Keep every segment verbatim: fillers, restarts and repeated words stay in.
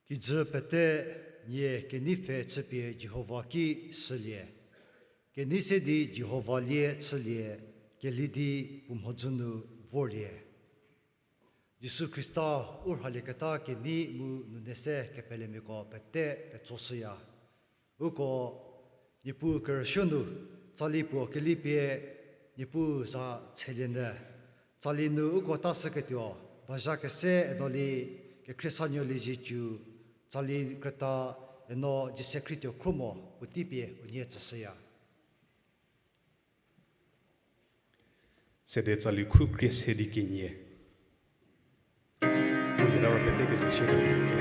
Kijü pete nie kenei pfhe chüpie Jihova ki shülie. Kenei se di Jihova lie chülie, keli di puo mhodzü nu vorlie. Jisu Khrista u rhalieketa kenei mu nune se kepelemiako pete petsoshüya. Uko Niepuu kerüsuo nu tsali puo kelipie Niepuu za tselienyü. Tsali nu uko tashüketuo, bazha kese eno li kekhrie sanuo lieziecü, tsali krüta eno Jisekhrituo khro mo puotei pie unie tsüshüya. Sede tsali khru krie se di kenie. Mu lielaro pete keze shie.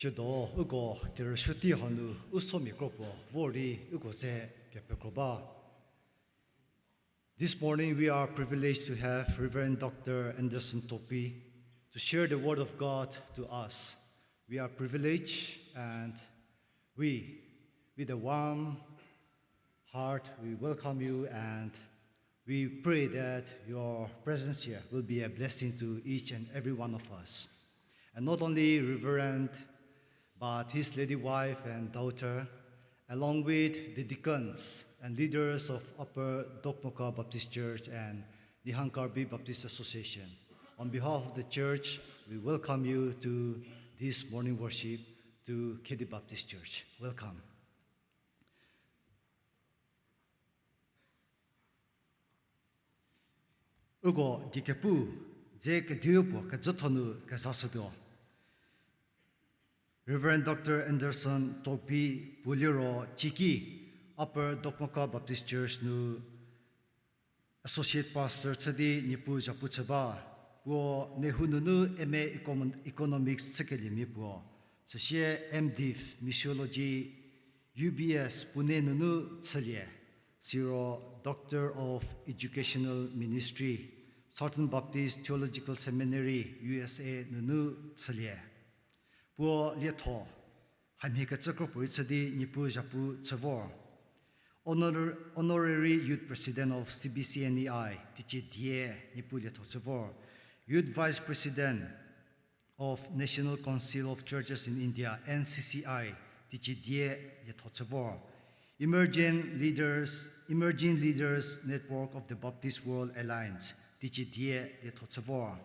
Tsiedo uko kerüsuo tei hanu u somia kro puo vor di uko ze kepekro ba. This morning, we are privileged to have Reverend Doctor Anderson Topi to share the Word of God to us. We are privileged, and we, with a warm heart, we welcome you, and we pray that your presence here will be a blessing to each and every one of us. And not only Reverend, but his lady wife and daughter, along with the deacons and leaders of Upper Dokmoka Baptist Church and Nihang Karbi Baptist Association. On behalf of the church, we welcome you to this morning worship to Khedi Baptist Church. Welcome. Uko diekepu dze kediu puo kezhatho nu kezashütuo. Reverend Doctor Anderson Tokbi puo liro Chiki, Upper Dokmoka Baptist Church nu Associate Pastor chü di Niepuu zhapu chü ba. Puo Nehru nunu M A Econ-, Economics chükeliemia puo. Süsie M.Div Missiology U B S Pune nunu chülie. Siro Doctor of Educational Ministry, Southern Baptist Theological Seminary, U S A nunu chülie. Puo lietho hamhie kecü kropuorei chü di Niepuu zhapu chü vor. Honor-, Honorary Youth President of C B C N E I, teicie die Niepuu lietho chü vor. Youth Vice President of National Council of Churches in India, N C C I, teicie die lietho chü vor. Emerging Leaders, Emerging Leaders Network of the Baptist World Alliance, teicie die lietho chü vor.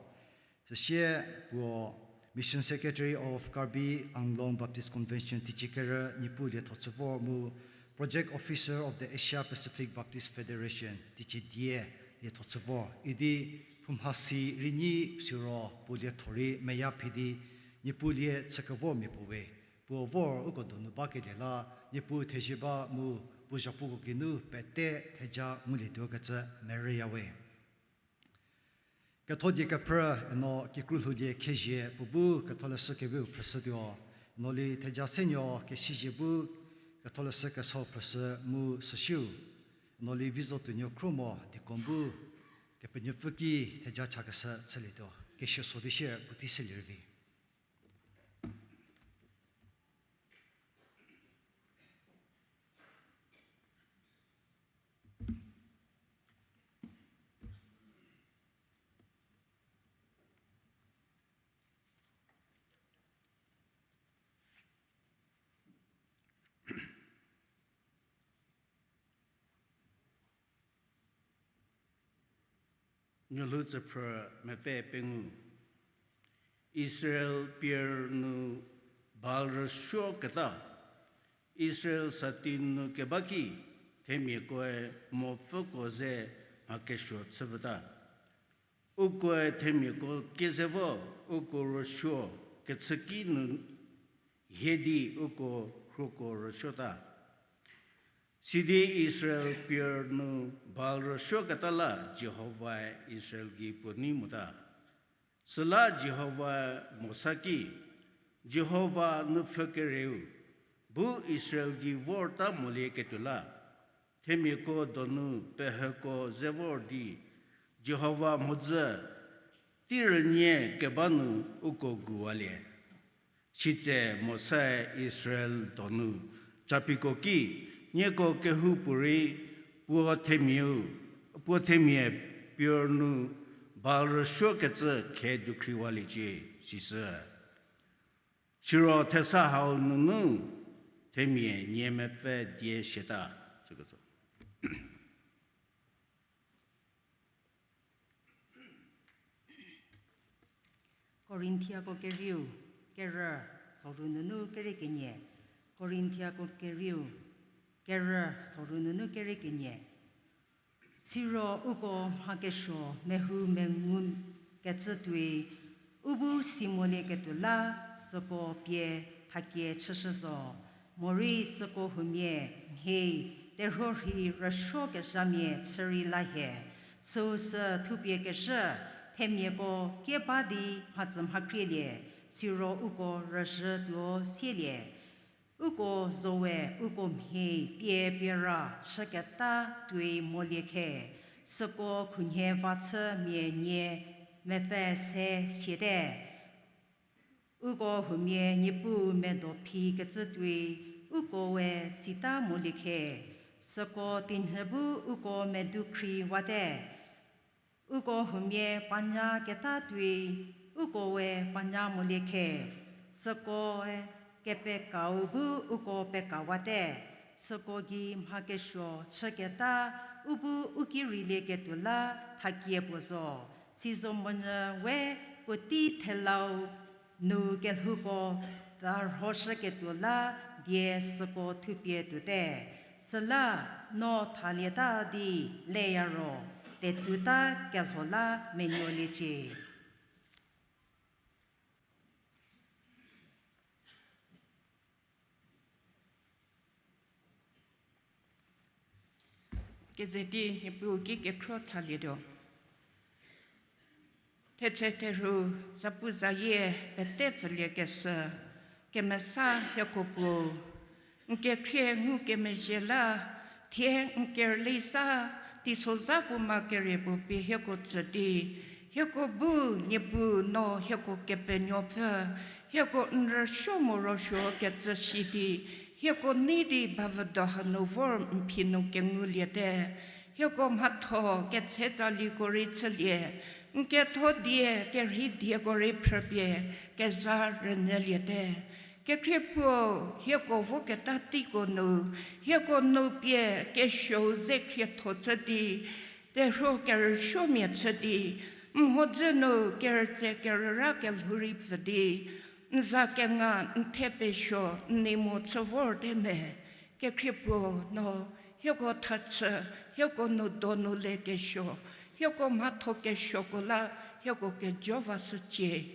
Süsie puo Mission Secretary of Karbi Anglong Baptist Convention teicie kerü Niepuu lietho chü vor mu Project Officer of the Asia Pacific Baptist Federation teicie die lietho chü vor. Idi phumhasi rei nyi siro puo lietho rei meya phi di Niepuu lie chü kevor mia puo we. Puo vor uko donu bakelie la Niepuu thezie ba mu puo zhapuko geinu pete theja ngulietuo kecü merüya we. Ketho die kephrü eno kikru lhoulie khezie puo bu ketholeshü keviu phrüshütuo. Eno li theja senuo kesizie bu ketholeshü kesau phrüshü mu süsiu. Eno li vi zo tuonuo khro mo deacon bu Kepenuopfü ki theja chakeshü chülietuo. Kesia so di sie puotei selie rüvi. Nuolhou tsüphrü mepfü pengou. Israel pier nu Baal rüsuoketa. Israel sati nu keba ki, themiakoe mopfüko ze mha kesuo chüvüta. Ukoe themiako keze vo, uko rüsuo kechüki nu hie di uko rhuoko rüsuota. Sidi Israel pier nu Baal rüsuoketa la Jihovae Israel gei puo nei mota. Süla Jihovae Mosa ki, Jihova nupfhü kerieu bu Israel gei vorta molieketuo la, themiako donu pehüko ze vor di Jihova mhodzü tei rünie keba nu uko guwalie. Sitse Mosae Israel donu capiko ki, nieko kehoupuorei puo themiau, puo themia pier nu Baal rüsuokecü khe dukhriwaliecie, sisü. Siro thesa hau nunu themia nie mepfü die siata, tsüketso. Korinthiako kerieu, kerü, soru nunu kere kenie. Korinthiako kerieu, kerü, soru nunu kere kenie. Siro uko mha kesuo mehou mengu kecü tuoi, u bu si molieketuo la, süko pie thakie chüshü zo. Morei süko huomia mhie terhuo rhi rüsuokezhamia chü rei la hie, süu sü thupie kezhü, themiako kie ba di mhatsü mhakrielie, siro uko rüzhü tuo sielie. Uko zowe uko mhie pie piera chüketa tuoi molie khe, süko khunhie va chü mia nie mepfü se siate. Uko huomia Niepuu medo phi kecü tuoi uko we sita molie khe, süko tinhü bu uko medu khriwate. Uko huomia panya keta tuoi uko we panya molie khe, sükoe kepekau bu uko pekawate, süko gei mha kesuo chüketa u bu u ki reilieketuo la thakie puo zo, sizo monyü we puotei thelau nu kelhouko tarhoshüketuo la die süko thupie tuote. Süla no thalieta di leya ro, Tetsuta kelho la menuoliecie. Keze di Niepuu ki kekhro chalietuo. Thetse therhu, zapu zayie pete pfüliekeshü, kemesa hieko puo, n kekhrie ngukemezhie la, thie n kerüli sa, teisozha puo ma kerie puo pie hieko tsü di, hieko bu Niepuu no hieko Kepenuopfü, hieko n rüsuo morosuo kecü shi di, hieko nei di bavüdo hanu vor n phi nu kenguliete. Hieko mhatho ketse tsaliko rei chülie, n ketho die kerhei dieko rei phrüpie kezha rünyüliete. Kekhrie puo, hieko voketa teiko nu, hieko nu pie kesuou ze khrietho chü di, terhuo kerüsuomia chü di, mhodzü nu kerütse kerüra kelhou rei pfü di, n za kenga n the pesuo n nei mo chü vorte me. Kekhrie puo no, hieko thachü, hieko nu donu le kesuo, hieko mhatho kesuoko la, hieko kejo vashücie.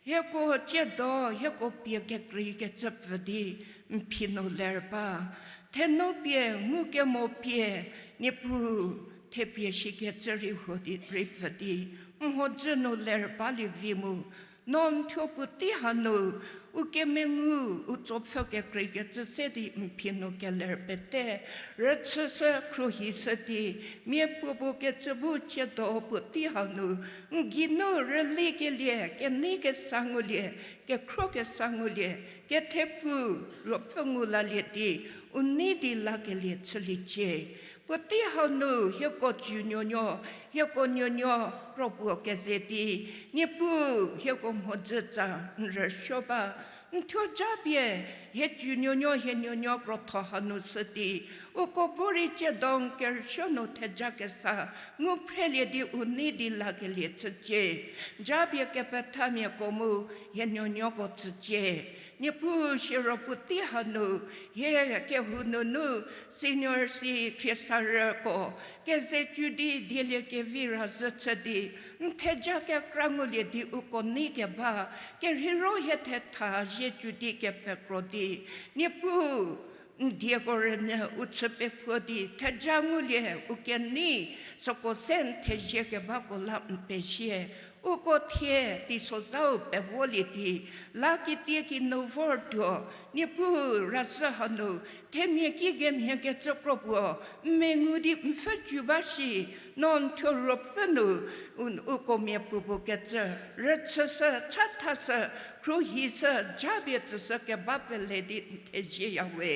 Hieko tsiedo, hieko pie kekreikecü pfü di, n phi nu ler ba. Thenu pie, ngukemo pie, Niepuu, thepie shikecü rei huo di rei pfü di, mhodzü nu ler balie vi mu, no n thuo puotei hanu, u kemengu, u tsopfhü kekreikecü se di n phi nu keler pete, rüchüshü khruohishü di, miapuo puo kecü bu tsiedo puotei hanu, n geinu rülikelie, kenei kesa ngulie, kekhro kesa ngulie, kethepfu, ruopfü ngu lalie di, u nei di lakelie chüliecie. Puotei hau nu hieko junuonuo, hieko nuonuo kropuo keze di, Niepuu hieko mhodzütsa n rüsuo ba, n thuo japie, hie junuonuo hie nuonuo krotho hanu shü di, uko bu rei tsiedo n kerüsuo nu theja kesa ngu phrelie di u nei di lakelie chücie. Japie kepethamiako mu hie nuonuoko tsücie. Niepuu siro puotei hanu, hie kehou nunu, senior si khriesarüko, keze cü di dieliekevi razhü chü di, n theja kekra ngulie di uko nei keba, kerheiro hie thetha zhie cü di kepekro di, Niepuu, n dieko rünyü u chü pekuo di theja ngulie u kenei, süko se n thezie kebako la n pezie. Uko thie teisozhau pevolie di, la kitiekinuo vortuo, Niepuu razhü hanu, themia ki kemhie kecü kropuo, n mengu di n pfhü cü ba shi, no n thuo ruopfü nu, u, uko miapuopuo kecü, rüchüshü, chathashü, khruohishü, japie tsüshü keba pele di n thezieyawe.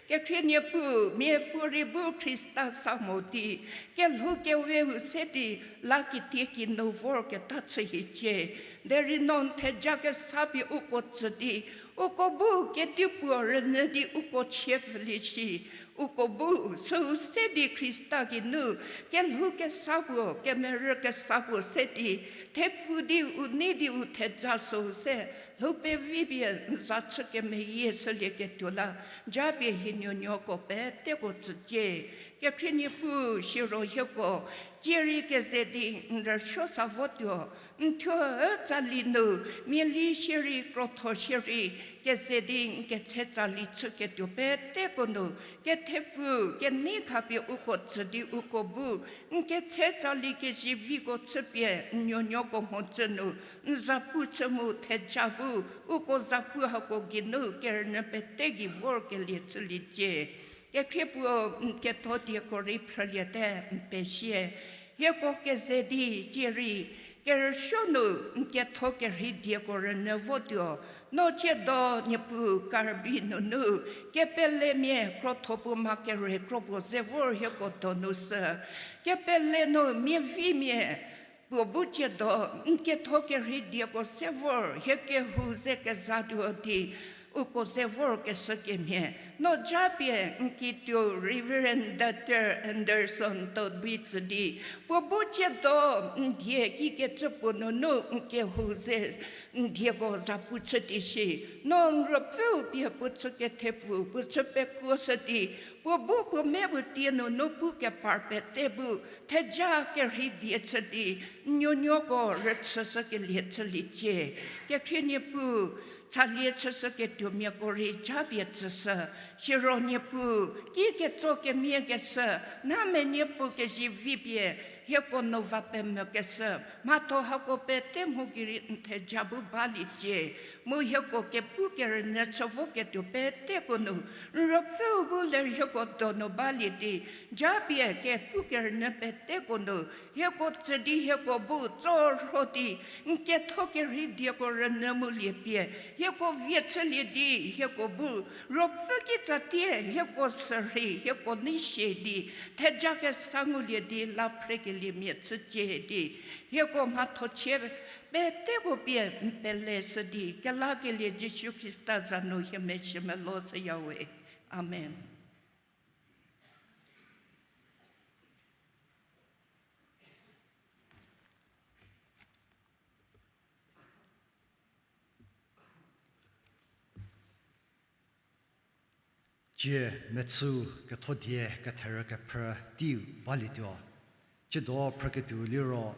Kekhrie Niepuu, miapuorei bu Khrista sa mo di, kelhou keweu se di, la kitiekinuo vorketa chü hiecie. Derei no n theja kesa pie uko tsü di, uko bu kedipuo rünyü di uko chie pfülie shi, uko bu süu se di Khrista geinu, kelhou kesa puo, kemerü kesa puo se di, thepfu di u nei di u theja süu se, lhou pevi pie n za chü kemeyie shülieketuo la, japie hie nuonuoko peteko tsücie. Kekhrie Niepuu siro hieko, tsie rei keze di n rüsuo sa votuo, n thuo tsali nu, miali shierei, krotho shierei, keze di n ketse tsali chüketuo peteko nu, kethepfu, kenei khapie uko tsü di uko bu, n ketse tsali keziviko chüpie n nuonuoko mhodzü nu, n zapu chü mu theja bu, uko zapu hako geinu kerünyü pete gei vorkelie chüliecie. Kekhrie puo n ketho dieko rei phrüliete n pezie. Hieko keze di tsie rei, kerüsuo nu n ketho kerhei dieko rünyü votuo, no tsiedo Niepuu Karbi nunu, kepelemia krotho puo ma kere kropuo ze vor hieko donu shü. Kepele nu miavimia, puo bu tsiedo n ketho kerhei dieko se vor hie kehou ze kezatuo di, uko ze vorkeshü kemhie, no japie n kituo Reverend Doctor Anderson Tobitsü di, puo bu tsiedo n die kikecü puo nunu n kehou ze n dieko zapu chü di shi, no n ruopfüu pie puo chü kethepfu, puo chü pekuoshü di, Puo bu puo me puo tie nunu pu kepar pete bu, theja kerhei die chü di, n nuonuoko rüchüshükelie chüliecie. Kekhrie Niepuu, chalie chüshüketuomiako rei japie tsüshü, siro Niepuu, ki ketso kemie keshü, nhamia Niepuu kezivi pie, hieko nu va pemvükeshü, mhatho hako pete mho gei rei n theja bu baliecie. Mu hieko kepu kerünyü chü voketuo peteko nu, n ruopfüu bu ler hieko donu balie di, japie kepu kerünyü peteko nu, hieko tsü di hieko bu tsorho di, n ketho kerhei dieko rünyü ngulie pie, hieko vie chülie di, hieko bu, ruopfü kitsatie, hieko sürhei, hieko nei sie di, theja kesa ngulie di, la phrekeliemia chücie di, hieko mhathochie peteko pie n peleshü di, kelakelie Jisu Khrista za nu hie mezhü melou shüyawe. Amen. Cie mechüu kethodie ketherü kephrü teiu balietuo. Tsiedo phrüketuo liro,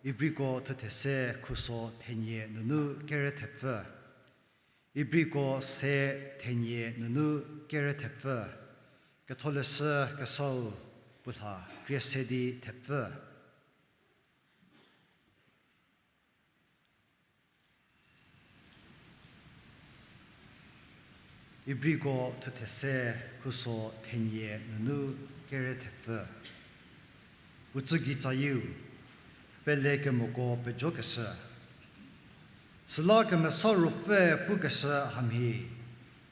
Ibriko thuthe se khuso thenie nunu kere thepfü. Ibriko se thenie nunu kere thepfü. Ketholeshü kesau puo lha krie se di thepfü. Ibriko thuthe se khuso thenie nunu kere thepfü. Puo tsügei tsayieu, pelekemoko pejokeshü. Süla Kemesa Ruopfü pukeshü hamhie,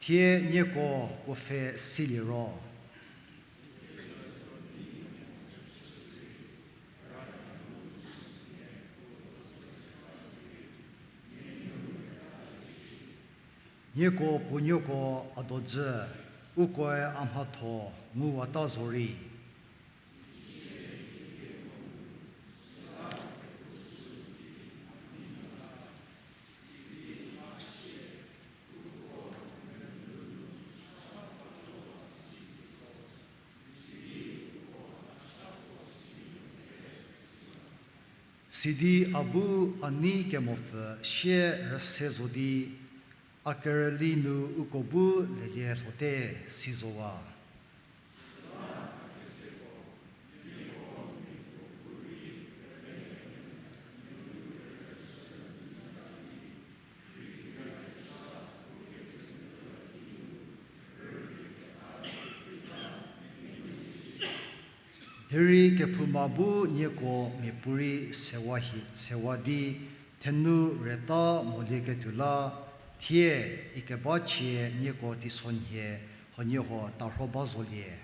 thie nieko puo pfhe silie ro. Nieko puonuoko a dodzü, ukoe a mhatho nguwata zorei. Sidi a bu a nei kemopfü sie rüse zo di, a kerüli nu uko bu lelie lhote si zowa. Derei kephouma bu nieko miapuorei sewa hi, sewa di, thenu reta molieketuo la, thie ikebachie nieko teisonhie huoniehuo tarho ba zolie.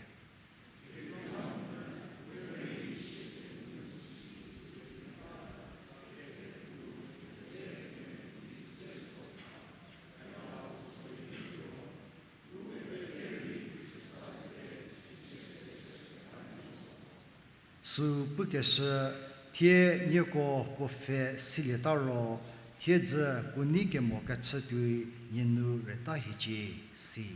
Süu pukeshü, thie nieko puo pfhe silieta ro, thiedzü puo nei kemo kechü tuoi nie nu reta hiecie, si.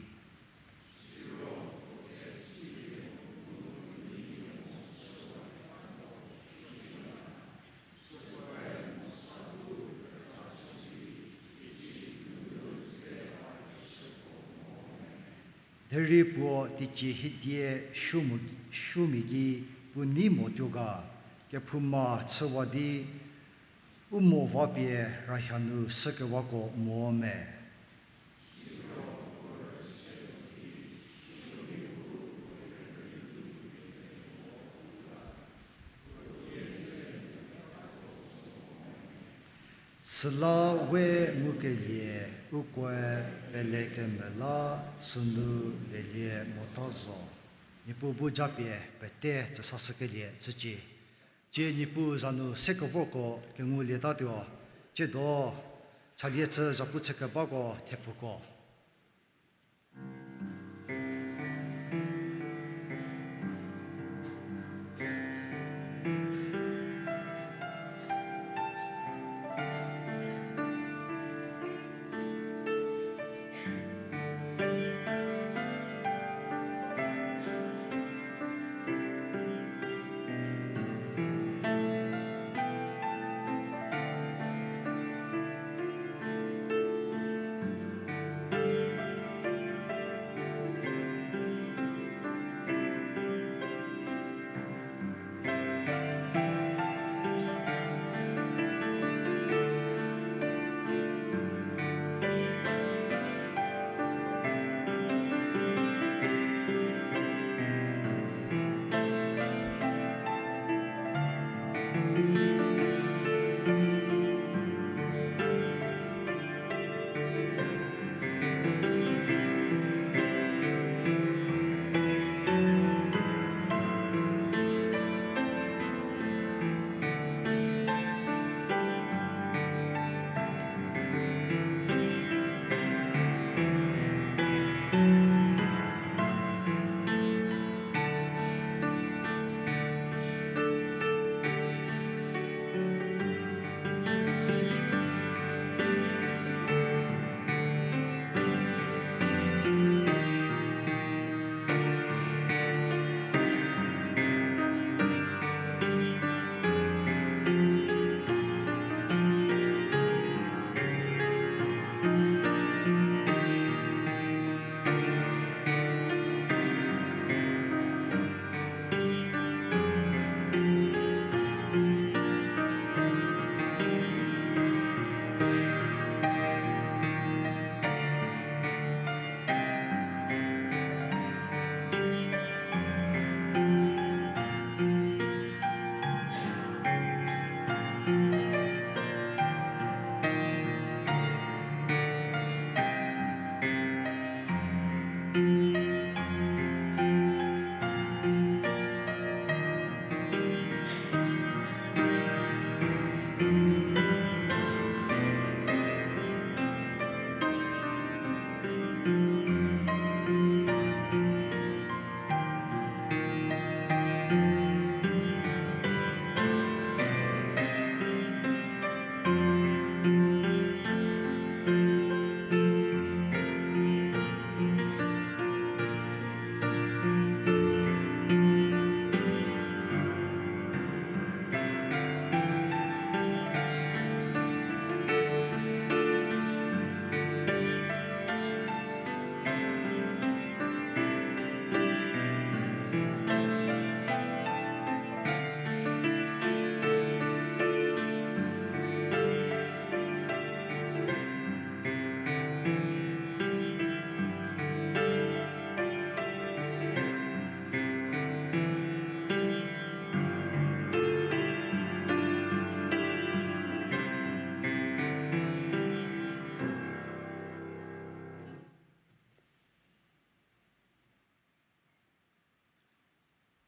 Derei puo teicie hiedie suo mo-, suomia gei puo nei motuo ga, kephouma chüwa di, u mo va pie rahia nu sükewako mo me. Süla we ngukelie ukoe pele kemvü la sünu lelie mota zo. Niepuu bu japie pete tsüsashükelie chücie. Tsie Niepuu za nu sekevorko kengulietatuo, tsiedo chalie chü zhapu chükebako thepfuko.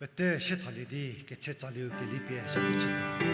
Pete shiethalie di ketse tsaliu kelipie zhapu chütuo.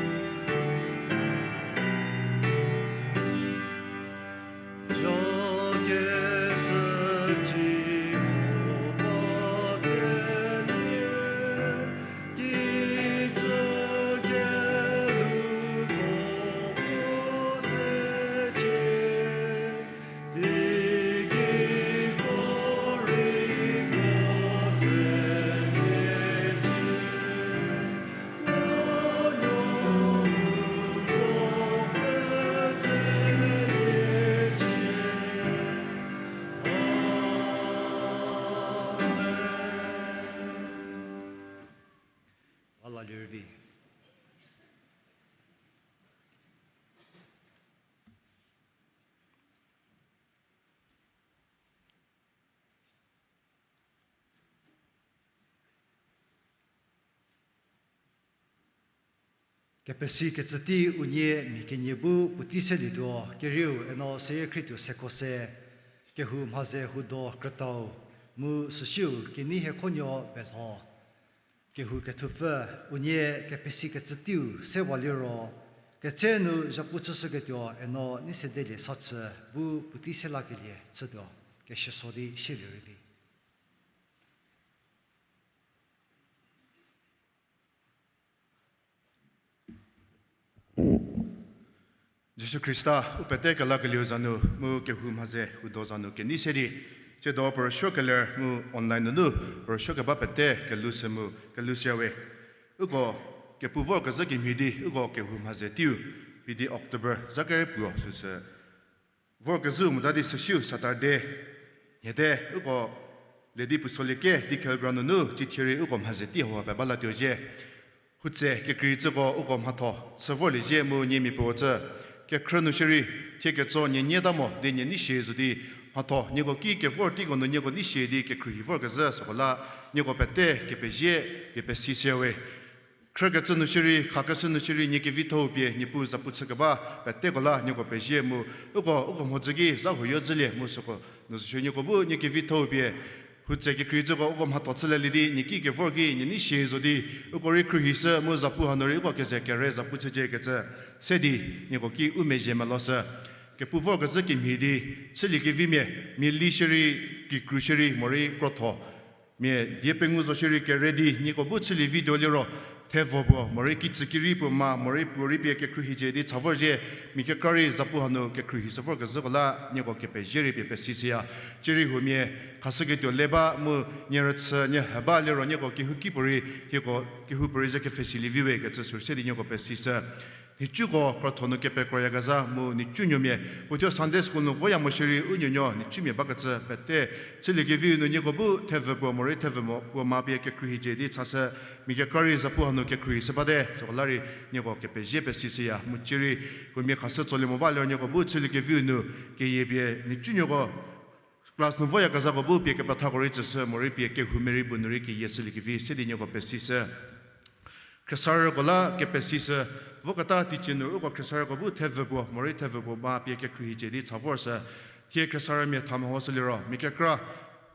Kepesi kecü tei unie mia kenie bu puotei selietuo, kerieu eno seyie khrietuo seko se, kehou mhaze hudo krütau, mu süsiu kenei hiekhonuo belho. Kehou kethupfü, unie kepesi kecü teiu sewa liro, ketse nu zhapu chüshüketuo eno Neisedelie Sachü bu puotei selakelie chütuo, keshüso di shielie rei vi. Jisu Khrista, u pete kelakelieu za nu, mu kehou mhaze hudo za nu kenei se di, tsiedo porosuo keler mu online nunu porosuo keba pete kelhou se mu kelhou siawe. Uko kepu vorkezhü kemhie di, uko kehou mhaze teiu, hidi October zakere puo süsü vorkezhü mota di süsiu Saturday, nhie te uko le di puo solieke di Khel ground nunu cithie rei uko mhaze tei hauha pe balatuo zhie. Hutse kekreicüko uko mhatho chü vorlie zhie mu nie mia puo cü, kekhrü nu shierei, thie ketso nie nyie ta mo di nie nei shie zo di, mhatho nieko ki kevor teiko nu nieko nei shie di kekhruohi vorkezhü süko la, nieko pete kepezie pie pesi sewe. Khrükecü nu shierei, khakeshü nu shierei, nie kevithou pie Niepuu zapu chükeba peteko la nieko pezie mu, uko, uko mhodzü ki za huoyo zhülie mu süko nu zo shierei nieko bu nie kevithou pie, hutse kekreicüko uko mhatho chülelie di nie ki kevor ki nie nei shie zo di, uko rei khruohishü mu zapu hanu rei uko keze kere zapu chücie kecü se di, nieko ki u mezhie meloshü. Kepu vorkezhü kemhie di, chüliekevimia, mia li shierei, kikru shierei, morei krotho mia die pengou zo shierei kere di nieko bu chülie vi tuo liro, thevo puo morei kitsükirei puo ma morei puorei pie kekhruohicie di cha vorzhie, mia kekra rei zapu hanu kekhruohishü vorkezhüko la nieko kepezie rei pie pesishüya. Cierei huomia khashüketuo le ba mu nie rüchü nie he ba liro nieko kehoukipuorei, hieko kehoupuorei ze kepfhesilie viwe kecü sü se di nieko pesishü. Nhicuko krotho nu kepekroyakezha mu nhicunuomia, puo thuo Sunday school nu voya mo shierei u nuonuo nhicumia bakecü pete, chüliekeviu nu nieko bu thevü puo morei thevü mo puo ma pie kekhruohicie di chashü, mia kekra rei zapu hanu kekhruohishü bate süko la rei nieko kepezie pesishüya mu cierei, huomia khashü tsolie mo ba liro nieko bu chüliekeviu nu keyie pie nhicunuoko class nu voyakezhako bu pie kepethako rei tsüshü morei pie kehoumia rei bu nu rei keyie shüliekevi se di nieko pesishü. Khriesarüko la kepesishü, voketa teicie nu uko khriesarüko bu thevü puo morei thevü puo ma pie kekhruohicie di cha vorshü. Thie khriesarümia tha mehoshü liro mia kekra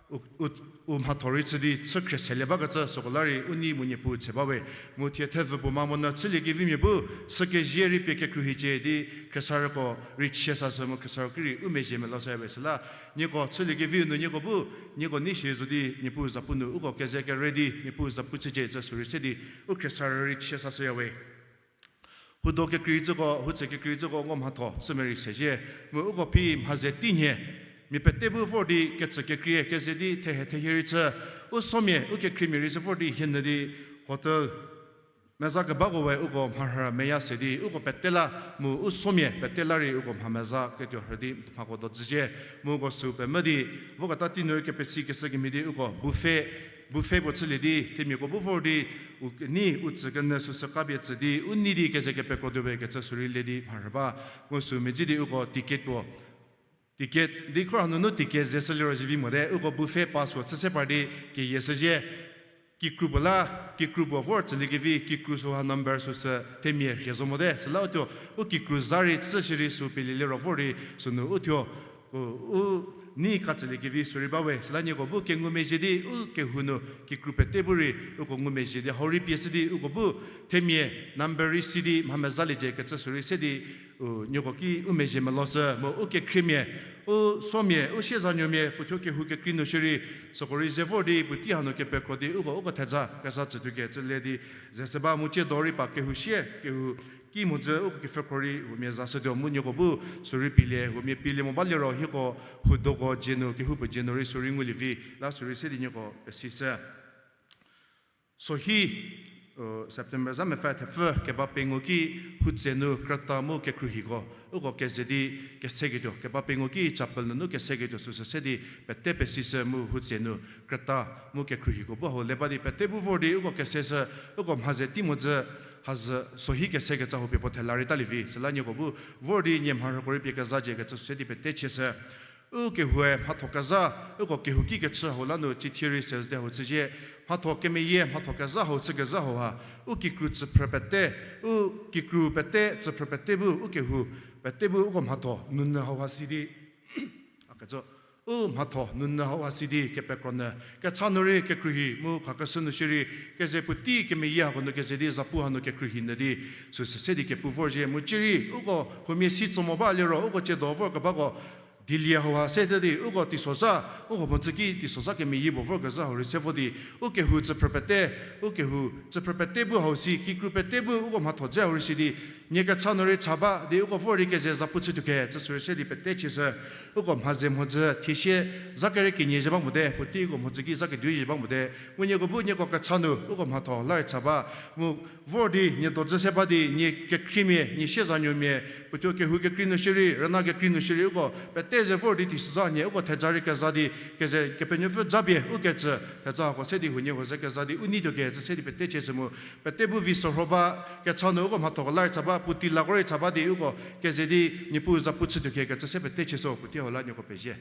u, u, u mhatho rei chü di chü khrie selie bakecü süko la rei u nei mu Niepuu tse bawe. Mu thie thevü puo ma monyü chüliekevimia bu sükezie rei pie kekhruohicie di khriesarüko rei chie sashü mu khriesarüko ki rei u mezhie meloshüyawe süla, nieko chüliekeviu nu nieko bu nieko nei shie zo di Niepuu zapu nu uko keze kere di Niepuu zapu chücie cü sü rei se di u khriesarü rei chie sashüyawe. Hudo kekreicüko, hutse kekreicüko uko mhatho chü merei sezhie, mu uko phi mhaze tei nhie, mia pete bu vor di ketsü kekrie keze di thehe thehie rei chü, u somia u kekhriemia rei sü vor di hienyü di hotel meza kebako we uko mharhü meya se di uko pete la mu u somia pete la rei uko mha meza ketuo rhü di mhako do zhüzhie, mu uko sü pemvü di voketa tei nu rei kepesi keshü kemhie di uko buffet, buffet puo chülie di themiako bu vor di u nei u tsü kenyü süsü kapie tsü di u nei di keze kepekro tuowe kecü sü rei le di mharhü ba, mu sü medzi di uko ticket puo ticket di khor hanunu ticket ze shü liro zivi mote, uko buffet pass puo chü se par di keyie shüzhie. Kikru puo la, kikru puo vor tsüliekevi, kikru süha number süsü themia rhie zo mote. Süla u thuo u kikru za rei chü shierei sü pielie liro vor di sünu u thuo Ko u nei katsüliekevi sürei ba we, süla nieko bu kengumezhie di u kehou nu kikru pete bu rei uko ngumezhie di hau rei pie shü di uko bu themia number rei si di mha mezaliecie kecü sürei se di, u, nieko ki u mezhie meloshü mu u kekhriemia, u somia, u siezanuomia, puothuo kehou kekrei nu shierei, süko rei ze vor di puotei hanu kepekro di uko, uko theja kezha tsütuo kecü le di, ze se ba mu tsie do rei pa kehou sie, kehou ki mhodzü uko kepfhükhro rei, huomia za shütuo mu nieko bu, sürei pielie, huomia pielie mo ba liro hieko, hudoko dzie nu, kehoupuo dzie nu rei sürei ngulie vi, la sürei se di nieko pesishü. Sohi, u, September za mepfü thepfü keba pengou ki hutse nu krüta mu kekhruohiko, uko keze di keseketuo, keba pengou ki chapel nunu keseketuo süsü se di pete pesishü mu hutse nu krüta mu kekhruohiko bu hau le ba di pete bu vor di uko keseshü, uko mha ze tei mhodzü hazü sohi kesekecü hau pie puo thela rei talie vi, süla nieko bu vor di nie mharhüko rei pie kezha dzie kecü se di pete chieshü. U kehoue mhatho kezha, uko kehouki kechü hau la nu cithie rei sezde hau chüzie, mhatho kemeyie, mhatho kezha hau chükezha hau ha, u kikru tsüphrü pete, u kikru pete, tsüphrü pete bu, u kehou pete bu uko mhatho nunyü hau ha si di, a ketso, u mhatho nunyü hau ha si di kepekro nyü, kecha nu rei kekhruohi mu khakeshü nu shierei, keze puotei kemeyie hako nu keze di zapu hanu kekhruohi nyü di, süsü se di kepu vorzhie mu cierei, uko huomia si tso mo ba liro, uko tsiedo vorkebako, dilie hau ha se di, uko teisozha, uko mhodzü ki teisozha kemeyie puo vorkezha hau rei se vo di, u kehou tsüphrü pete, u kehou tsüphrü pete bu hau si, kikru pete bu uko mhatho dze hau rei si di, nie kecha nu rei cha ba di uko vor rei keze zapu chütuo kecü sürei se di pete chieshü, uko mha ze mhodzü thiesie, za kere kenie zhie ba mote, puotei uko mhodzü ki za keduo zhie ba mote, mu nieko bu nieko kecha nu uko mhatho la rei cha ba, mu vor di nie dodzü se ba di, nie kekhriemia, nie siezanuomia, puothuo kehou kekrei nu shierei, rüna kekrei nu shierei uko pete ze vor di teisozha nie uko theja rei keza di, keze Kepenuopfü japie u kecü, thejako se di huoniehuo ze keza di u neituo kecü se di pete chieshü mu, pete bu vi sorho ba, kecha nu uko mhathoko la rei cha ba, puotei lako rei cha ba di uko keze di Niepuu zapu chütuo kecü se pete chieshü puotei hau la nieko pezie.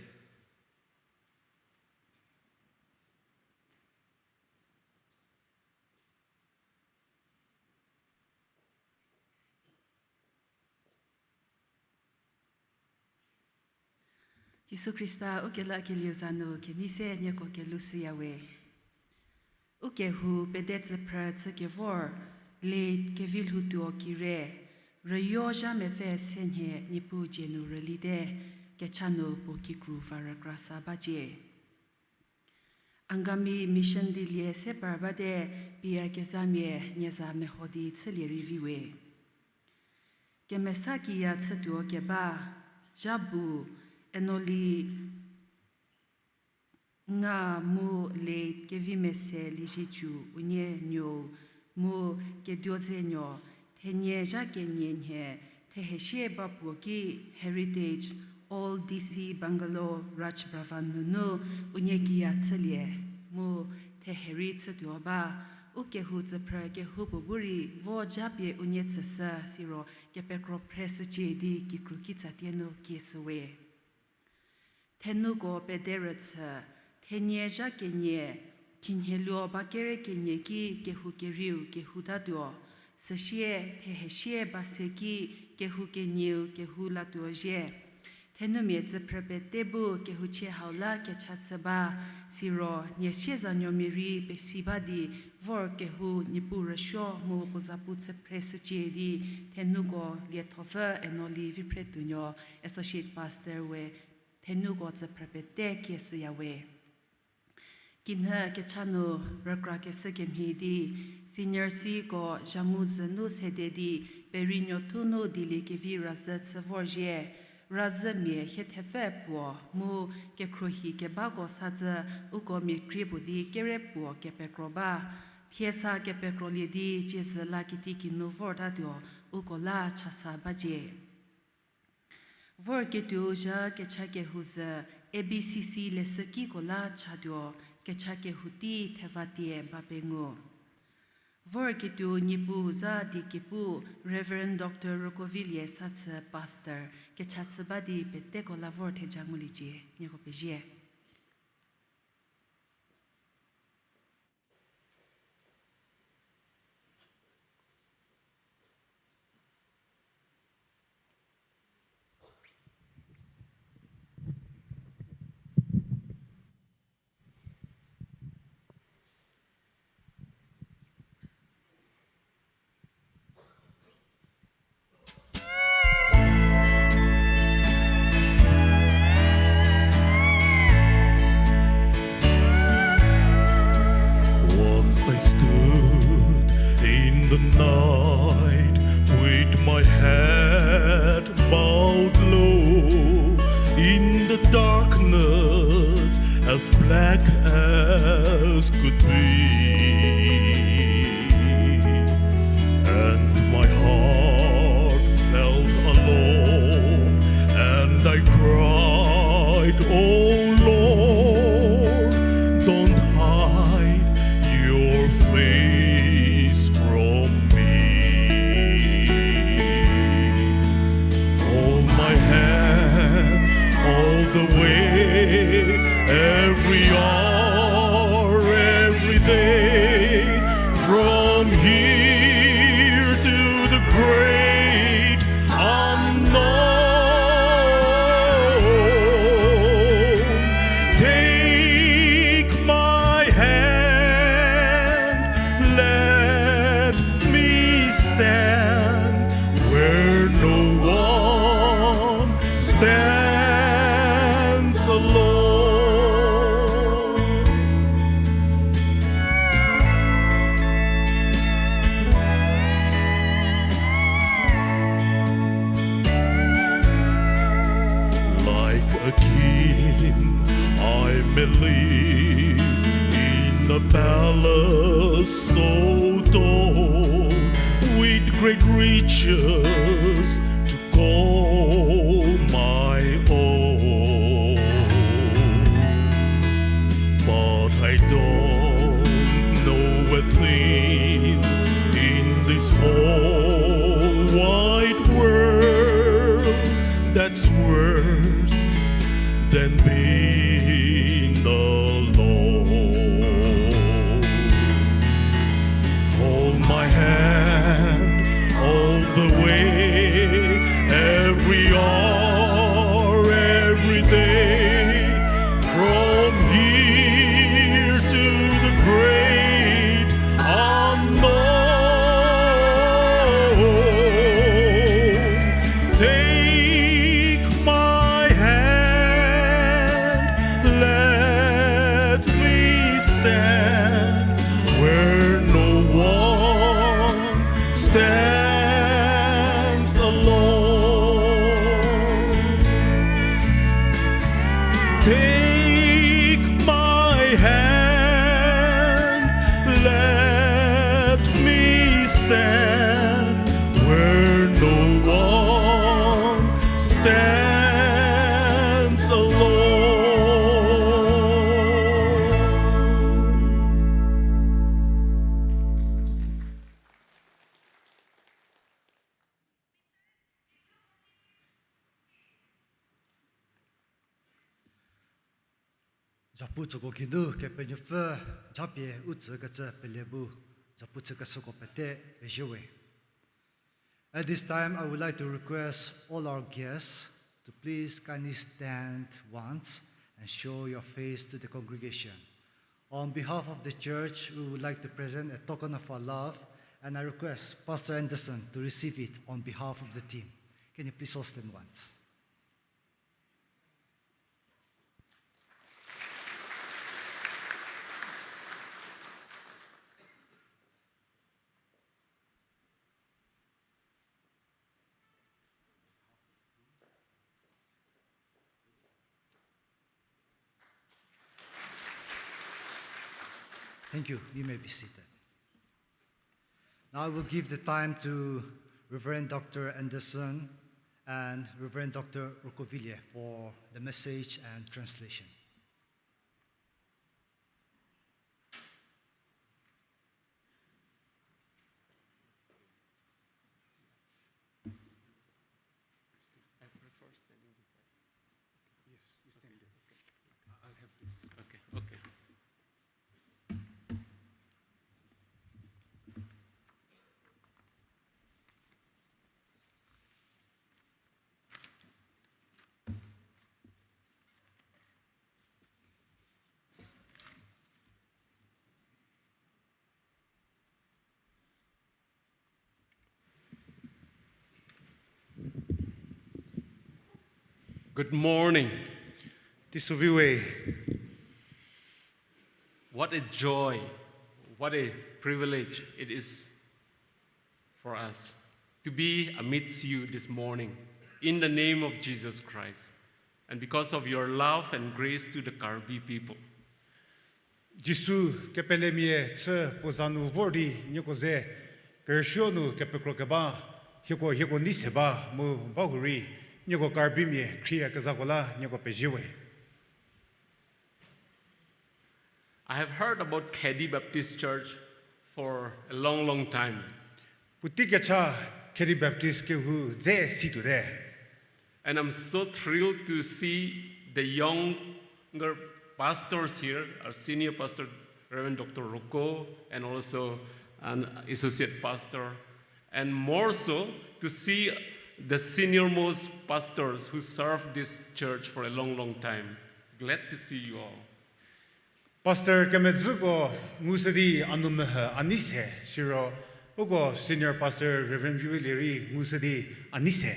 Jisu Khrista ukelakelieu za nu kenei se nieko kelushüya we. Ukehou pede tsüphrü chükevor, late Kevilhoutuo Kire, rüyo zha mepfü se nhie Niepuu dzie nu rülite, kecha nu puo kikru va rükra sa bacie. Angami Mission dilie se par bate, pie kezhamia nie za meho di chülie rei vi we. Kemesa kiya chütuo keba, zhabu, Enoli Nga mu late Kevimese Liezietsu unie nuou, mu Keduozenuo, thenie zha kenie nhie, thehesie ba puo ki Heritage Old D C Bungalow, Raj Bhavan nunu unie kiya chülie, mu theherei chütuo ba, ukehou tsüphrü kehoupuo bu rei vo japie unie tsüshü siro kepekro phreshücie di kikru kitsatie nu kieshü we. Thenuko pederüchü, thenie zha kenie, khinhieluo ba kere kenie ki kehou kerieu kehoutatuo, süsie thehesie ba se ki kehou kenieu kehoulatuo zhie. Thenumia tsüphrü pete bu kehouchie hau la kecha chü ba, siro nie siezanuomia rei pesi ba di vor kehou Niepuu rüsuo mu puo zapu chü phreshücie di, thenuko Liethopfü Enoli Viphretuonuo, Associate Pastor we, thenuko tsüphrü pete kieshüya we. Kinhü kecha nu rükrakeshü kemhie di, Senior Cko zhangu zü nu sede di, Perinuothu nu dieliekevi razhü chü vorzhie, razhümia hie thepfü puo mu kekhruohi kebako sa zü uko mia krie puo di kere puo kepekro ba. Thie sa kepekrolielie di tsiezü la kitikinu vortatuo, uko la chasa bacie. Vorketuo zha kecha kehou zü A B C C leshükiko la chatuo, kecha kehou tei theva tie ba pengou. Vorketuo Niepuu za die kepu Reverend Doctor Rokovilie Sathü Pastor kecha chü ba di peteko la vor theja nguliecie, nieko pezie. Head bowed low in the darkness as black as could be, and my heart felt alone, and I cried, "Oh Lord, don't hide your face from me." Hold my hand all the way, every hour, every day, from here to the great unknown. Take my hand, let me stand where no one stands alone. Like a king, I may live in a palace so tall, with great riches to call my own. But I don't know a thing in this whole wide world that's worse than being alone. Hold my hand all the way, every hour, every day, from here to the great unknown. Take my hand, let me stand where no one stands alone. Take my hand, let me stand where no one stands alone. Zapu tsüko geinu Kepenuopfü japie u tsükecü pele bu zapu tsükeshüko pete pezie we. At this time, I would like to request all our guests to please kindly stand once and show your face to the congregation. On behalf of the church, we would like to present a token of our love, and I request Pastor Anderson to receive it on behalf of the team. Can you please all stand once? Thank you. You may be seated. Now I will give the time to Reverend Doctor Anderson and Reverend Doctor Rokovilie for the message and translation. I prefer standing beside. Yes, you stand there. I- I'll have this. Okay, okay. Good morning. Teisoviwe. What a joy, what a privilege it is for us to be amidst you this morning in the name of Jesus Christ and because of your love and grace to the Karbi people. Jisu kepelemia chü puo za nu vor di nieko ze kerüsuo nu kepekro keba, hieko hieko nei se ba mu bahurei, nieko Karbimia khrieyakezhako la nieko pezie we. I have heard about Khedi Baptist Church for a long, long time. Puotei kecha Khedi Baptist kehou dze situote. And I'm so thrilled to see the younger pastors here, our senior pastor, Reverend Doctor Roko, and also an associate pastor, and more so to see the senior most pastors who served this church for a long, long time. Glad to see you all. Pastor kemedzüko ngushü di a nou mehü a nei se, siro uko senior pastor Reverend Viwulie rei ngushü di a nei se.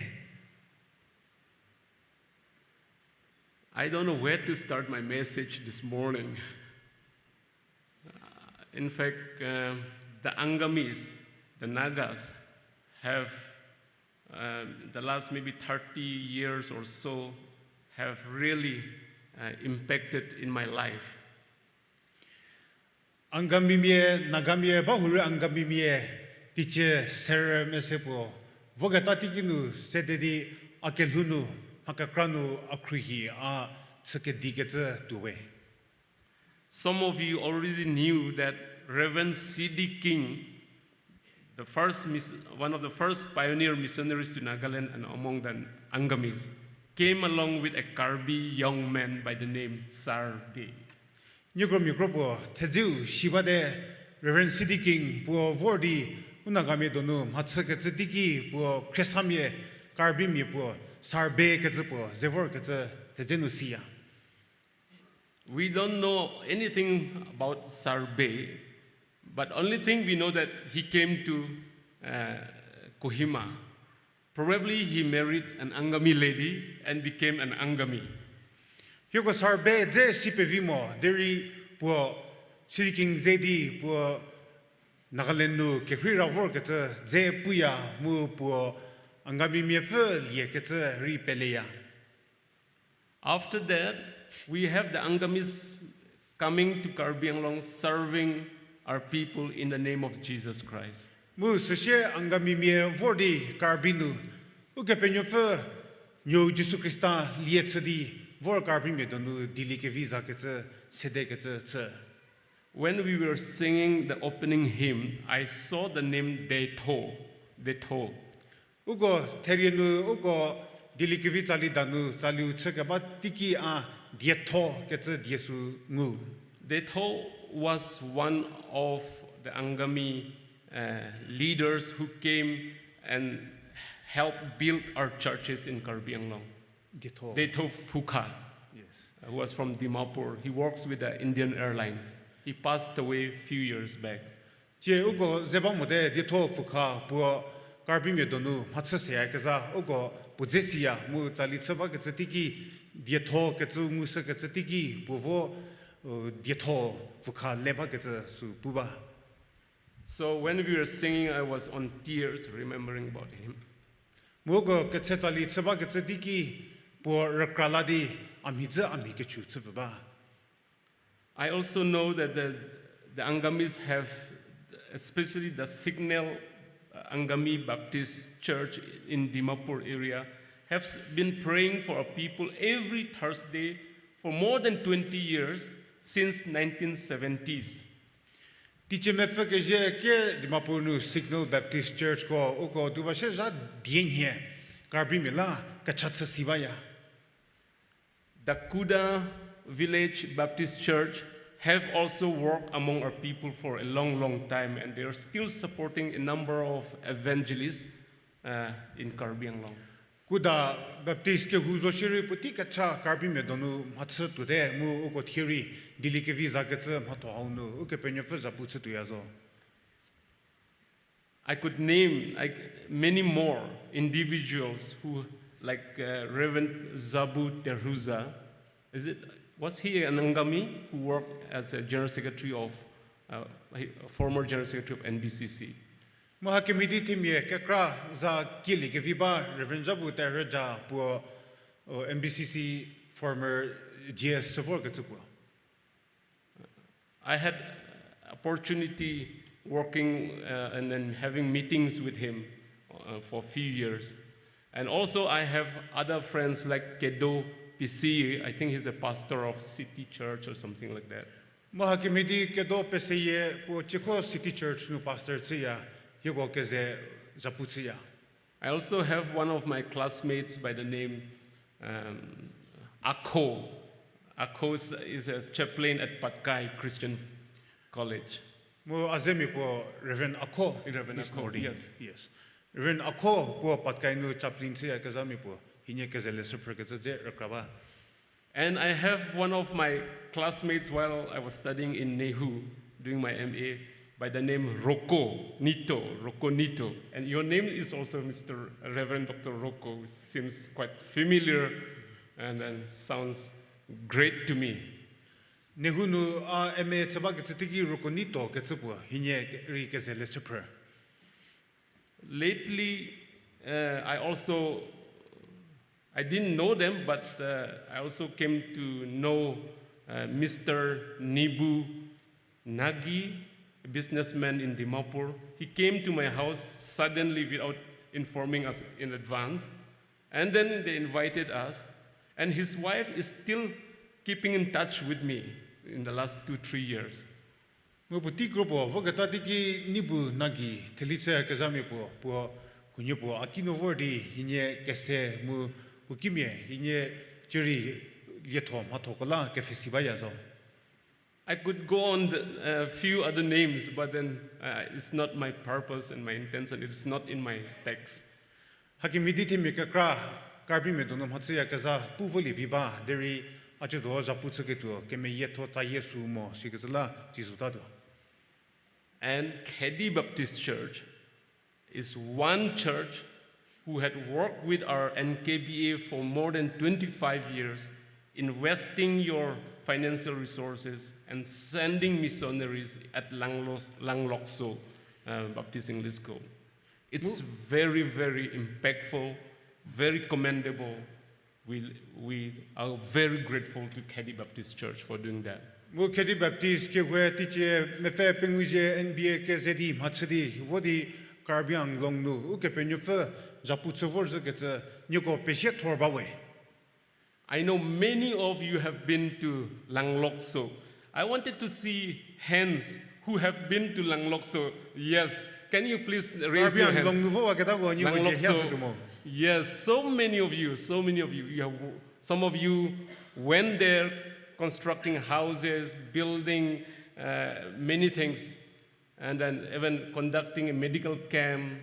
I don't know where to start my message this morning. Uh, in fact, uh, the Angamis, the Nagas, have, um, the last maybe thirty years or so, have really, uh, impacted in my life. Angamimia, Nagamia, bahurei Angamimia, teicie serü mese puo voketa teiki nu sede di a kelhou nu, mha kekra nu a khruohi a chü kedikecü tuo we. Some of you already knew that Reverend C D King, the first mis-, one of the first pioneer missionaries to Nagaland and among the Angamis, came along with a Karbi young man by the name Sarbe. Nieko miakro puo thedzeu si bate, Reverend C D King puo vor di u Nagamia donu mhachükecü teiki puo khriesamia Karbimia puo Sarbe kecü puo ze vorkecü thedze nu siya. We don't know anything about Sarbe, but only thing we know that he came to, uh, Kohima. Probably he married an Angami lady and became an Angami. Hieko Sarbe dze si pevi mo, derei puo C D King ze di puo Nagaland nu kerhei ra vorkecü dze puya mu puo Angamimia pfü liekecü rei peleya. After that, we have the Angamis coming to Karbi Anglong, serving our people in the name of Jesus Christ. Mu süsie Angamimia vor di Karbi nu Ukepenuopfü nuou Jisu Khrista lie chü di vor Karbimia donu dieliekevi zakecü, sedekecü chü. When we were singing the opening hymn, I saw the name Detho, Detho. Uko therie nu uko dieliekevi tsali danu tsaliu chükeba teiki a Dietho kecü die sü ngu. Detho was one of the Angami, uh, leaders who came and helped build our churches in Karbi Anglong. Dietho. Detho Pfukha, yes, who was from Dimapur. He works with the Indian Airlines. He passed away a few years back. Tsie uko ze ba mote Dietho Pfukha puo Karbimia donu mhachü seyakezha uko puo dze siya mu tsali chü bakecü teiki Dietho kecü ngushükecü teiki puo vo, uh, Dietho Pfukha le bakecü sü pu ba. So when we were singing, I was on tears remembering about him. Mu uko ketse tsali chü bakecü teiki puo rükra la di a mhi dzü a mhi kechü chüpfü ba. I also know that the, the Angamis have, especially the Signal, uh, Angami Baptist Church in Dimapur area, have s-, been praying for our people every Thursday for more than twenty years, since nineteen seventies. Teicie mepfü kezhie ke Dimapur nu Signal Baptist Church ko uko tuba shie zha die nhie Karbimia la kecha chü si baya. The Kuda Village Baptist Church have also worked among our people for a long, long time, and they are still supporting a number of evangelists, uh, in Karbi Anglong. Kuda Baptist kehou zo shierei puotei kecha Karbimia donu mhachü tuote mu uko thie rei dieliekevi zakecü mhatho hau nu Ukepenuopfü zhapu chü tuoya zo. I could name, like, many more individuals who, like, uh, Reverend Zabu Terhuza. Is it, was he an Angami who worked as a general secretary of, uh, he, former general secretary of N B C C? Mu hakemhie di themia kekra za kieliekevi ba Reverend Jabu Terhüja puo, o, M B C C former G S vor kecü puo. I had opportunity working, uh, and then having meetings with him, uh, for a few years. And also I have other friends like Kedo Pisiyi. I think he's a pastor of City Church or something like that. Mu hakemhie di Kedo Pisiyi puo cieko City Church nu pastor chüya, hieko keze zhapu chüya. I also have one of my classmates by the name, um, Akho. Akho is, is a chaplain at Patkai Christian College. Mu a zemia puo Reverend Akho. Reverend Akho, yes. Yes. Reverend Akho puo Patkai nu chaplain chüyakezhamia puo, hienie keze leshü phrükecü dze rükra ba. And I have one of my classmates while I was studying in NEHU, doing my M A, by the name Roko Nito, Roko Nito. And your name is also Mister Reverend Doctor Roko, which seems quite familiar and then sounds great to me. NEHU nu a M A chü bakecü teiki Roko Nito kecü puo, hienie ke-, rei keze leshü phrü. Lately, uh, I also, I didn't know them, but, uh, I also came to know, uh, Mister Nibu Nagi, a businessman in Dimapur. He came to my house suddenly without informing us in advance. And then they invited us. And his wife is still keeping in touch with me in the last two, three years. Mu puotei kro puo voketa teiki Nibu Nagi theli chüyakezhamia puo, puo khunhie puo a ki nu vor di hienie kese mu puo kimia hienie cierei lietho mhathoko la kepfhesi baya zo. I could go on the, uh, few other names, but then, uh, it's not my purpose and my intention. It's not in my text. Hakemhie di themia kekra Karbimia donu mhachüyakezha pu volie vi ba, derei a ciedo zhapu chüketuo kemeyietho tsayie sü mo sikecü la tsiezotatuo. And Khedi Baptist Church is one church who had worked with our N K B A for more than twenty-five years, investing your financial resources and sending missionaries at Langlo-, Langlokso, uh, Baptist English School. It's very, very impactful, very commendable. We, we are very grateful to Khedi Baptist Church for doing that. Mu Khedi Baptist kehou teicie mepfü pengou zhie N B A keze di mhachü di vo di Karbi Anglong nu Ukepenuopfü zhapu chü vorzhükecü nieko pezie thor bawe. I know many of you have been to Langlokso. I wanted to see hands who have been to Langlokso. Yes, can you please raise your hands? Karbi Anglong nu vo waketako nieko dzie hia sü tuo mo. Yes, so many of you, so many of you. You have, some of you went there constructing houses, building, uh, many things, and then even conducting a medical camp,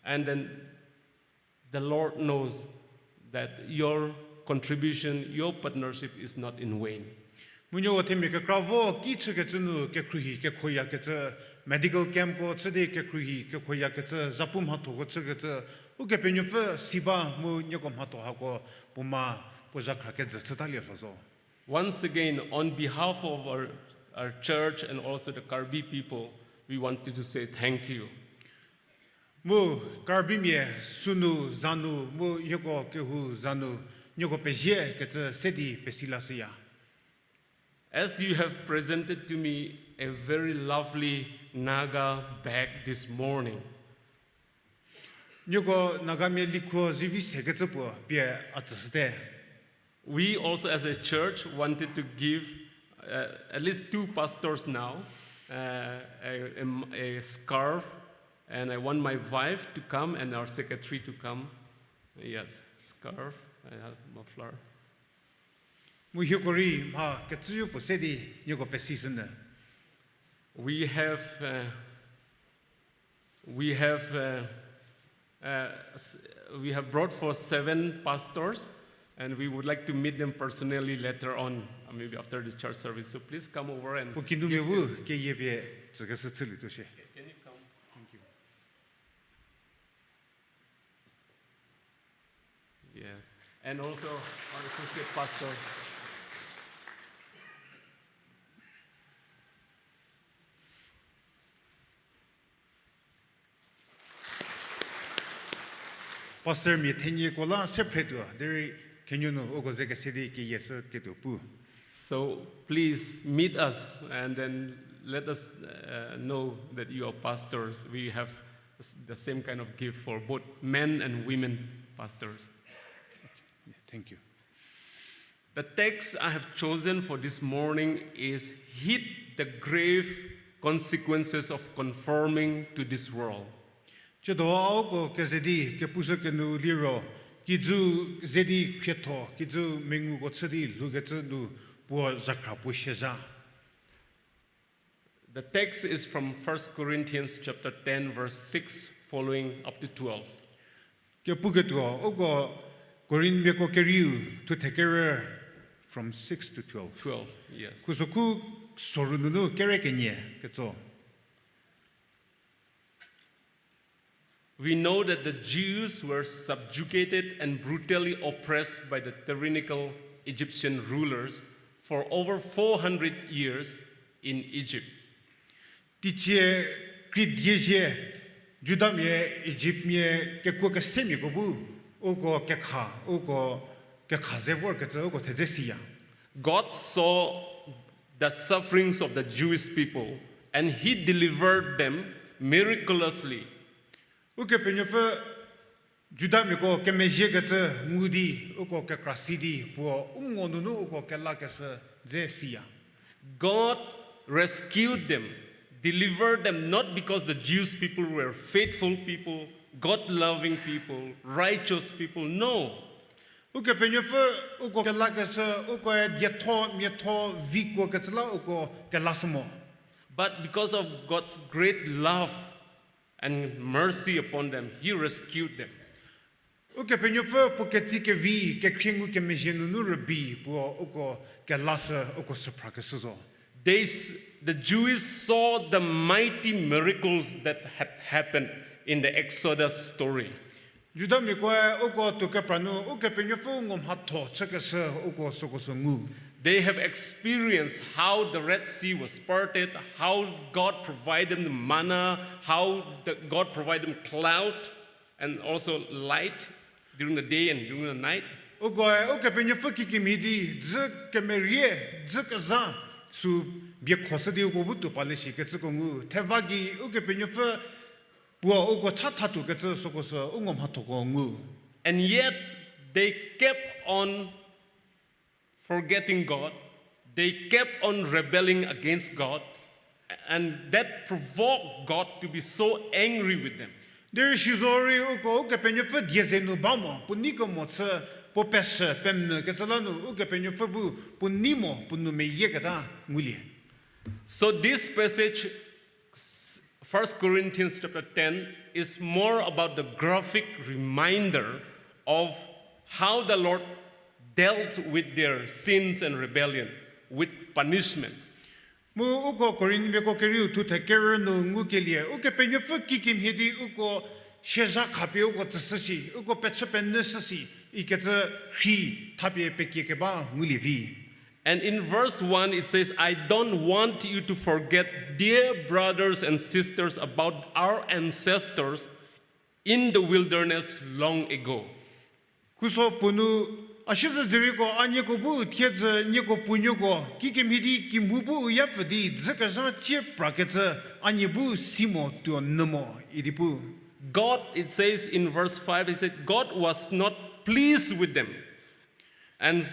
and then the Lord knows that your contribution, your partnership is not in vain. Mu nieko themia kekra vo ki chükecü nu kekhruohi kekhoyakecü, medical campko chü di kekhruohi kekhoyakecü, zhapu mhathoko chükecü, Ukepenuopfü si ba mu nieko mhatho hako puo ma puo zhakhra kejü chütalie lho zo. Once again, on behalf of our, our church and also the Karbi people, we wanted to say thank you. Mu Karbimia sünu zanu mu hieko kehou zanu nieko pezie kecü se di pesi lashüya. As you have presented to me a very lovely Naga bag this morning. Nieko Nagamia likhuo zivi sekecü puo pie a tsüshüte. We also, as a church, wanted to give, uh, at least two pastors now, uh, a, a, a scarf, and I want my wife to come and our secretary to come. Yes, scarf, uh, muffler. Mu hieko rei mha kecüyo puo se di nieko pesishünyü. We have, uh, we have, uh, uh, s-, we have brought for seven pastors, and we would like to meet them personally later on, uh, maybe after the church service. So please come over and Puo kinumia bu keyie pie tsükeshü chülietuo shie. Can you come? Thank you. Yes. And also our associate pastor. Pastor mia thenieko la se phretuo, derei khenuo nu uko ze kese di keyie shü ketuo pu. So please meet us and then let us uh, know that you are pastors. We have s- the same kind of gift for both men and women pastors. Yeah, thank you. The text I have chosen for this morning is heed the grave consequences of conforming to this world. Tsiedo a uko keze di kepushü kenu liro, kijü ze di khrietho, kijü menguko chü di lhoukecü nu puo zhakhra puo shezha. The text is from First Corinthians chapter ten, verse six, following up to twelve. Kepuketuo, uko Korinthmiako kerieu, thuthe kerü, from six to twelve. Twelve, yes. Khusokhu soru nunu kere kenie ketso. We know that the Jews were subjugated and brutally oppressed by the tyrannical Egyptian rulers for over four hundred years in Egypt. Teicie kri diezhie, Judamia, Egyptmia kekuo kesemiako bu, uko kekha, uko kekha ze vorkecü uko thedze siya. God saw the sufferings of the Jewish people and he delivered them miraculously. Ukepenuopfü Judamiako kemezhiekecü ngu di, uko kekra si di, puo u ngo nunu uko kelakeshü dze siya. God rescued them, delivered them not because the Jewish people were faithful people, God-loving people, righteous people. No. Ukepenuopfü uko kelakeshü, ukoe dietho miatho vikuokecü la uko kelashü mo. But because of God's great love and mercy upon them, he rescued them. Ukepenuopfü puo ketsi kevi, kekhrie ngukemezhie nunu rübei puo uko kelashü, uko süphrakeshü zo. They, s- the Jews saw the mighty miracles that had happened in the Exodus story. Judamiakoe uko tuo kepra nu Ukepenuopfü ngomhatho chükeshü uko süko sü ngu. They have experienced how the Red Sea was parted, how God provided them manna, how the, God provided them cloud, and also light during the day and during the night. Ukoe Ukepenuopfü kikemhie di dzü kemerie, dzü kezha sü biekhoshü di uko bu tuo pale shikecüko ngu. Theva gei Ukepenuopfü puo uko cha thatuokecü süko sü u ngomhathoko ngu. And yet they kept on forgetting God, they kept on rebelling against God, and that provoked God to be so angry with them. Derei sizorei uko Ukepenuopfü die ze nu ba mo, puo neikemo chü, puo peshü pemvükecü la nu Ukepenuopfü bu puo nei mo, puo nou meyieketa ngulie. So this passage, First Corinthians chapter ten, is more about the graphic reminder of how the Lord dealt with their sins and rebellion with punishment. Mu uko Korinthmiako kerieu thuthe kerü nu ngukelie, Ukepenuopfü kikemhie di uko siezha khapie uko tsüshü shi, uko pechü penyüshü shi ikecü rhei thapie pekiekeba ngulie vi. And in verse one, it says, I don't want you to forget, dear brothers and sisters, about our ancestors in the wilderness long ago. Khuso puo nu, a siezedzürieko, a nieko bu thiedzü nieko puonuoko kikemhie di kimhu bu u yapfü di dzükezha cie prakecü a nie bu si mo tuo nyü mo idi pu. God, it says in verse five, he said, God was not pleased with them. And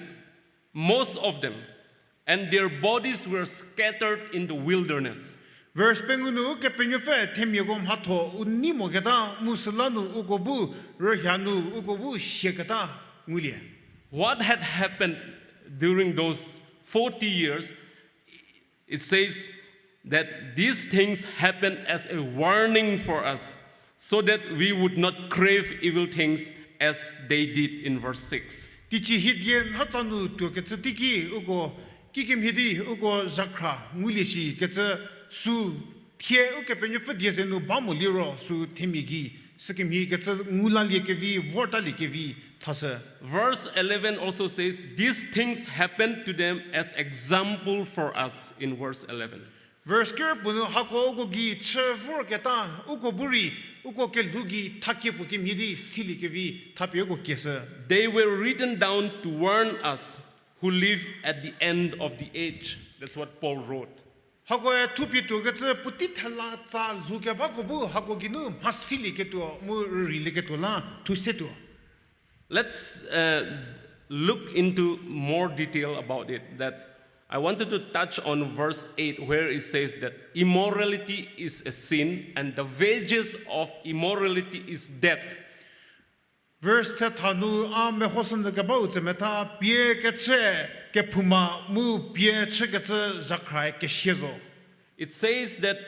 most of them, and their bodies were scattered in the wilderness. Verse pengou nu Ukepenuopfü themiako mhatho u nei moketa mu süla nu uko bu rühia nu uko bu siaketa ngulie. What had happened during those forty years? It says that these things happened as a warning for us, so that we would not crave evil things as they did in verse six. Teicie hie die nhatsa nu tuokecü teiki uko kikemhie di uko zhakhra ngulie shikecü sü thie Ukepenuopfü die ze nu ba mo liro sü themia gei sükemhie kecü ngu lalie kevi, vortalie kevi thashü. Verse eleven also says, these things happened to them as example for us in verse eleven. Verse ker puo nu hako uko gei chü vorketa, uko bu rei, uko kelhou gei thakie puo kemhie di siliekevi thapie uko kieshü. They were written down to warn us who live at the end of the age. That's what Paul wrote. Hakoe thupie tuokecü puotei thela tsa lhoukebako bu hako geinu mhasilieketuo mu rüreilieketuo la thu se tuo. Let's uh, look into more detail about it. That I wanted to touch on verse eight, where it says that immorality is a sin and the wages of immorality is death. Verse thetha nu a mehoshünyü kebau tsemetha pie kechü kephouma mu pie chükecü zhakhrae kesia zo. It says that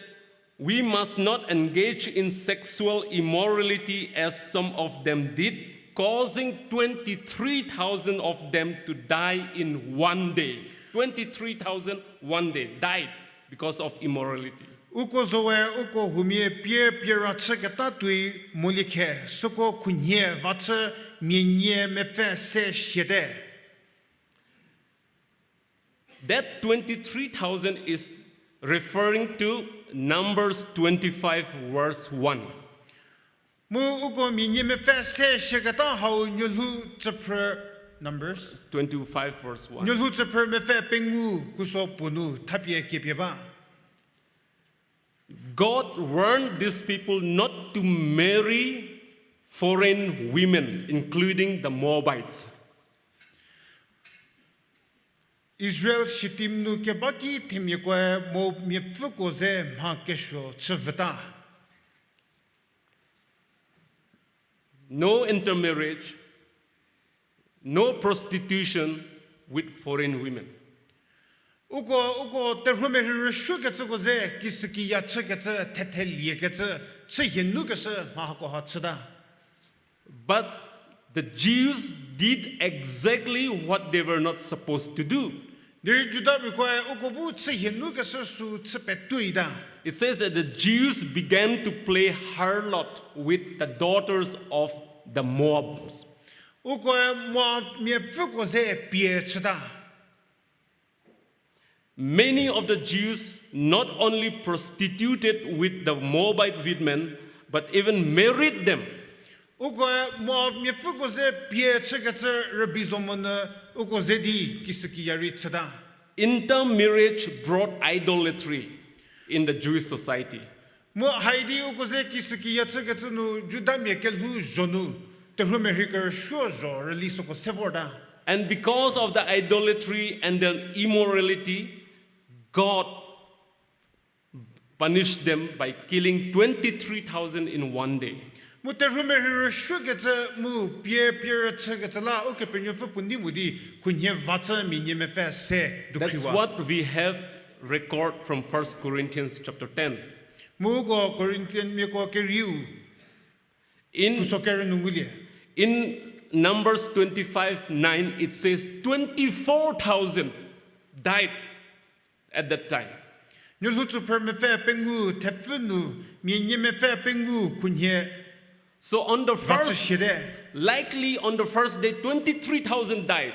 we must not engage in sexual immorality as some of them did, causing twenty-three thousand of them to die in one day. Twenty-three thousand one day died because of immorality. Uko zoe uko humia pie piera chüketa tuoi molie khe, süko khunhie va chü mia nie mepfü se siate. That twenty-three thousand is referring to Numbers twenty-five, verse one. Mu uko mia nie mepfü se siaketa hau Nuolhou tsüphrü, Numbers twenty-five, verse one. Nuolhou tsüphrü mepfü pengou kuso puo nu thapie kiepie ba. God warned these people not to marry foreign women, including the Moabites. Israel Shittim nu keba ki themiakoe Moab miapfüko ze mha kesuo chü vüta. No intermarriage, no prostitution with foreign women. Uko, uko terhuomerhei rüsuokecüko ze kisükiya chükecü, thetheliekecü, chü hie nukeshü mha hakoha chüta. But the Jews did exactly what they were not supposed to do. Derei Judamiakoe uko bu chü hie nukeshü sü chü petuoita. It says that the Jews began to play harlot with the daughters of the Moabs. Ukoe Moab miapfüko ze pie chüta. Many of the Jews not only prostituted with the Moabite women, but even married them. Ukoe Moab miapfüko ze pie chükecü rübei zo monyü uko ze di kisükiya rei chüta. Intermarriage brought idolatry in the Jewish society. Mu haidi uko ze kisükiya chükecü nu Judamia kelhou zho nu terhuomerhei kerüsuo zho rüli süko se vorta. And because of the idolatry and the immorality, God punished them by killing twenty-three thousand in one day. Mu terhuomerhei rüsuokecü mu pie pie rüchükecü la Ukepenuopfü puo nei mo di khunhie va chü mia nie mepfü se dukhriwa. That's what we have record from First Corinthians chapter ten. Mu uko Corinthianmiako kerieu kuso kerü nu ngulie. In Numbers twenty-five nine, it says twenty-four thousand died at that time. Nuolhou tsüphrü mepfü pengou thepfü nu mia nie mepfü pengou khunhie va chü siate. So on the first, likely on the first day, twenty-three thousand died.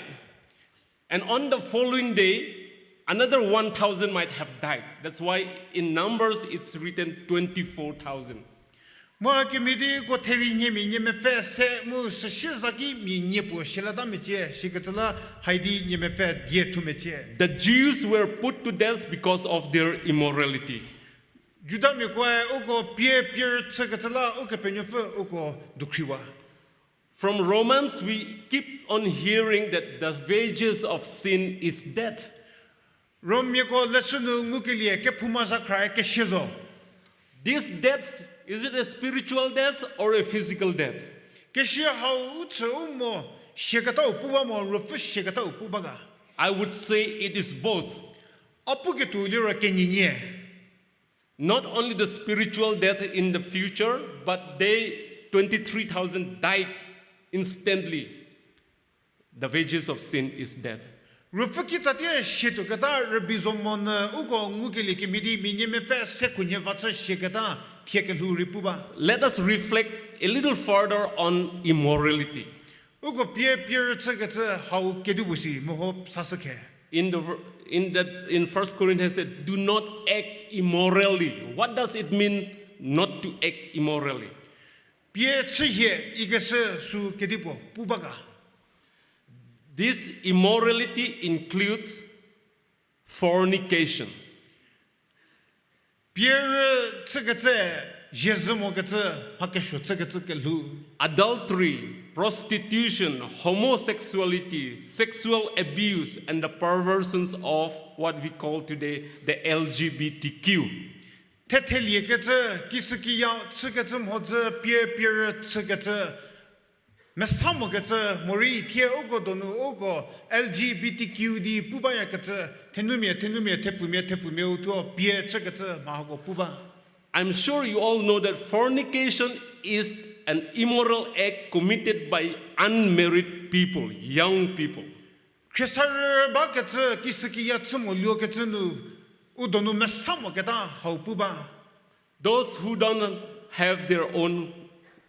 And on the following day, another one thousand might have died. That's why in Numbers it's written twenty-four thousand. Mu a kemhie di uko therie nhie mia nie mepfü se mu süsie za ki mia nie puo sielata mecie, sikecü la haidi nie mepfü die thu mecie. The Jews were put to death because of their immorality. Judamiakoe uko pie pie rüchükecü la Ukepenuopfü uko dukhriwa. From Romans, we keep on hearing that the wages of sin is death. Rommiako leshü nu ngukelie kephouma zhakhrae kesia zo. This death, is it a spiritual death or a physical death? Kesia hau u chü u mo, siaketau pu ba mo, ruopfü siaketau pu ba ga? I would say it is both. A puketuo liro kenyinie. Not only the spiritual death in the future, but they, twenty-three thousand died instantly. The wages of sin is death. Ruopfü kitsatie siatuoketa rübei zo monyü uko ngukelie kemhie di mia nie mepfü se khunhie va chü siaketa thie kelhou rei pu ba. Let us reflect a little further on immorality. Uko pie pie rüchükecü hau kedipuo si meho sashü khe. In the ver- in that in First Corinthians said, "Do not act immorally." What does it mean not to act immorally? Pie chühie ikeshü sü kedipuo pu ba ga? This immorality includes fornication. Pie rü chükecü, zhiezhü mokecü, mha kesuo chükecü kelhou. Adultery, prostitution, homosexuality, sexual abuse, and the perversions of what we call today the L G B T Q. Thetheliekecü, kishükiya chükecü mhodzü, pie pie rü chükecü, mesa mokecü, morei thie uko donu uko L G B T Q di pu bayakecü, thenumia, thenumia, thepfumia, thepfumia uthuo pie chükecü mha hako pu ba. I'm sure you all know that fornication is an immoral act committed by unmarried people, young people. Khriesarü bakecü kishükiya chü moluokecü nu, u donu mesa moketa hau pu ba. Those who don't have their own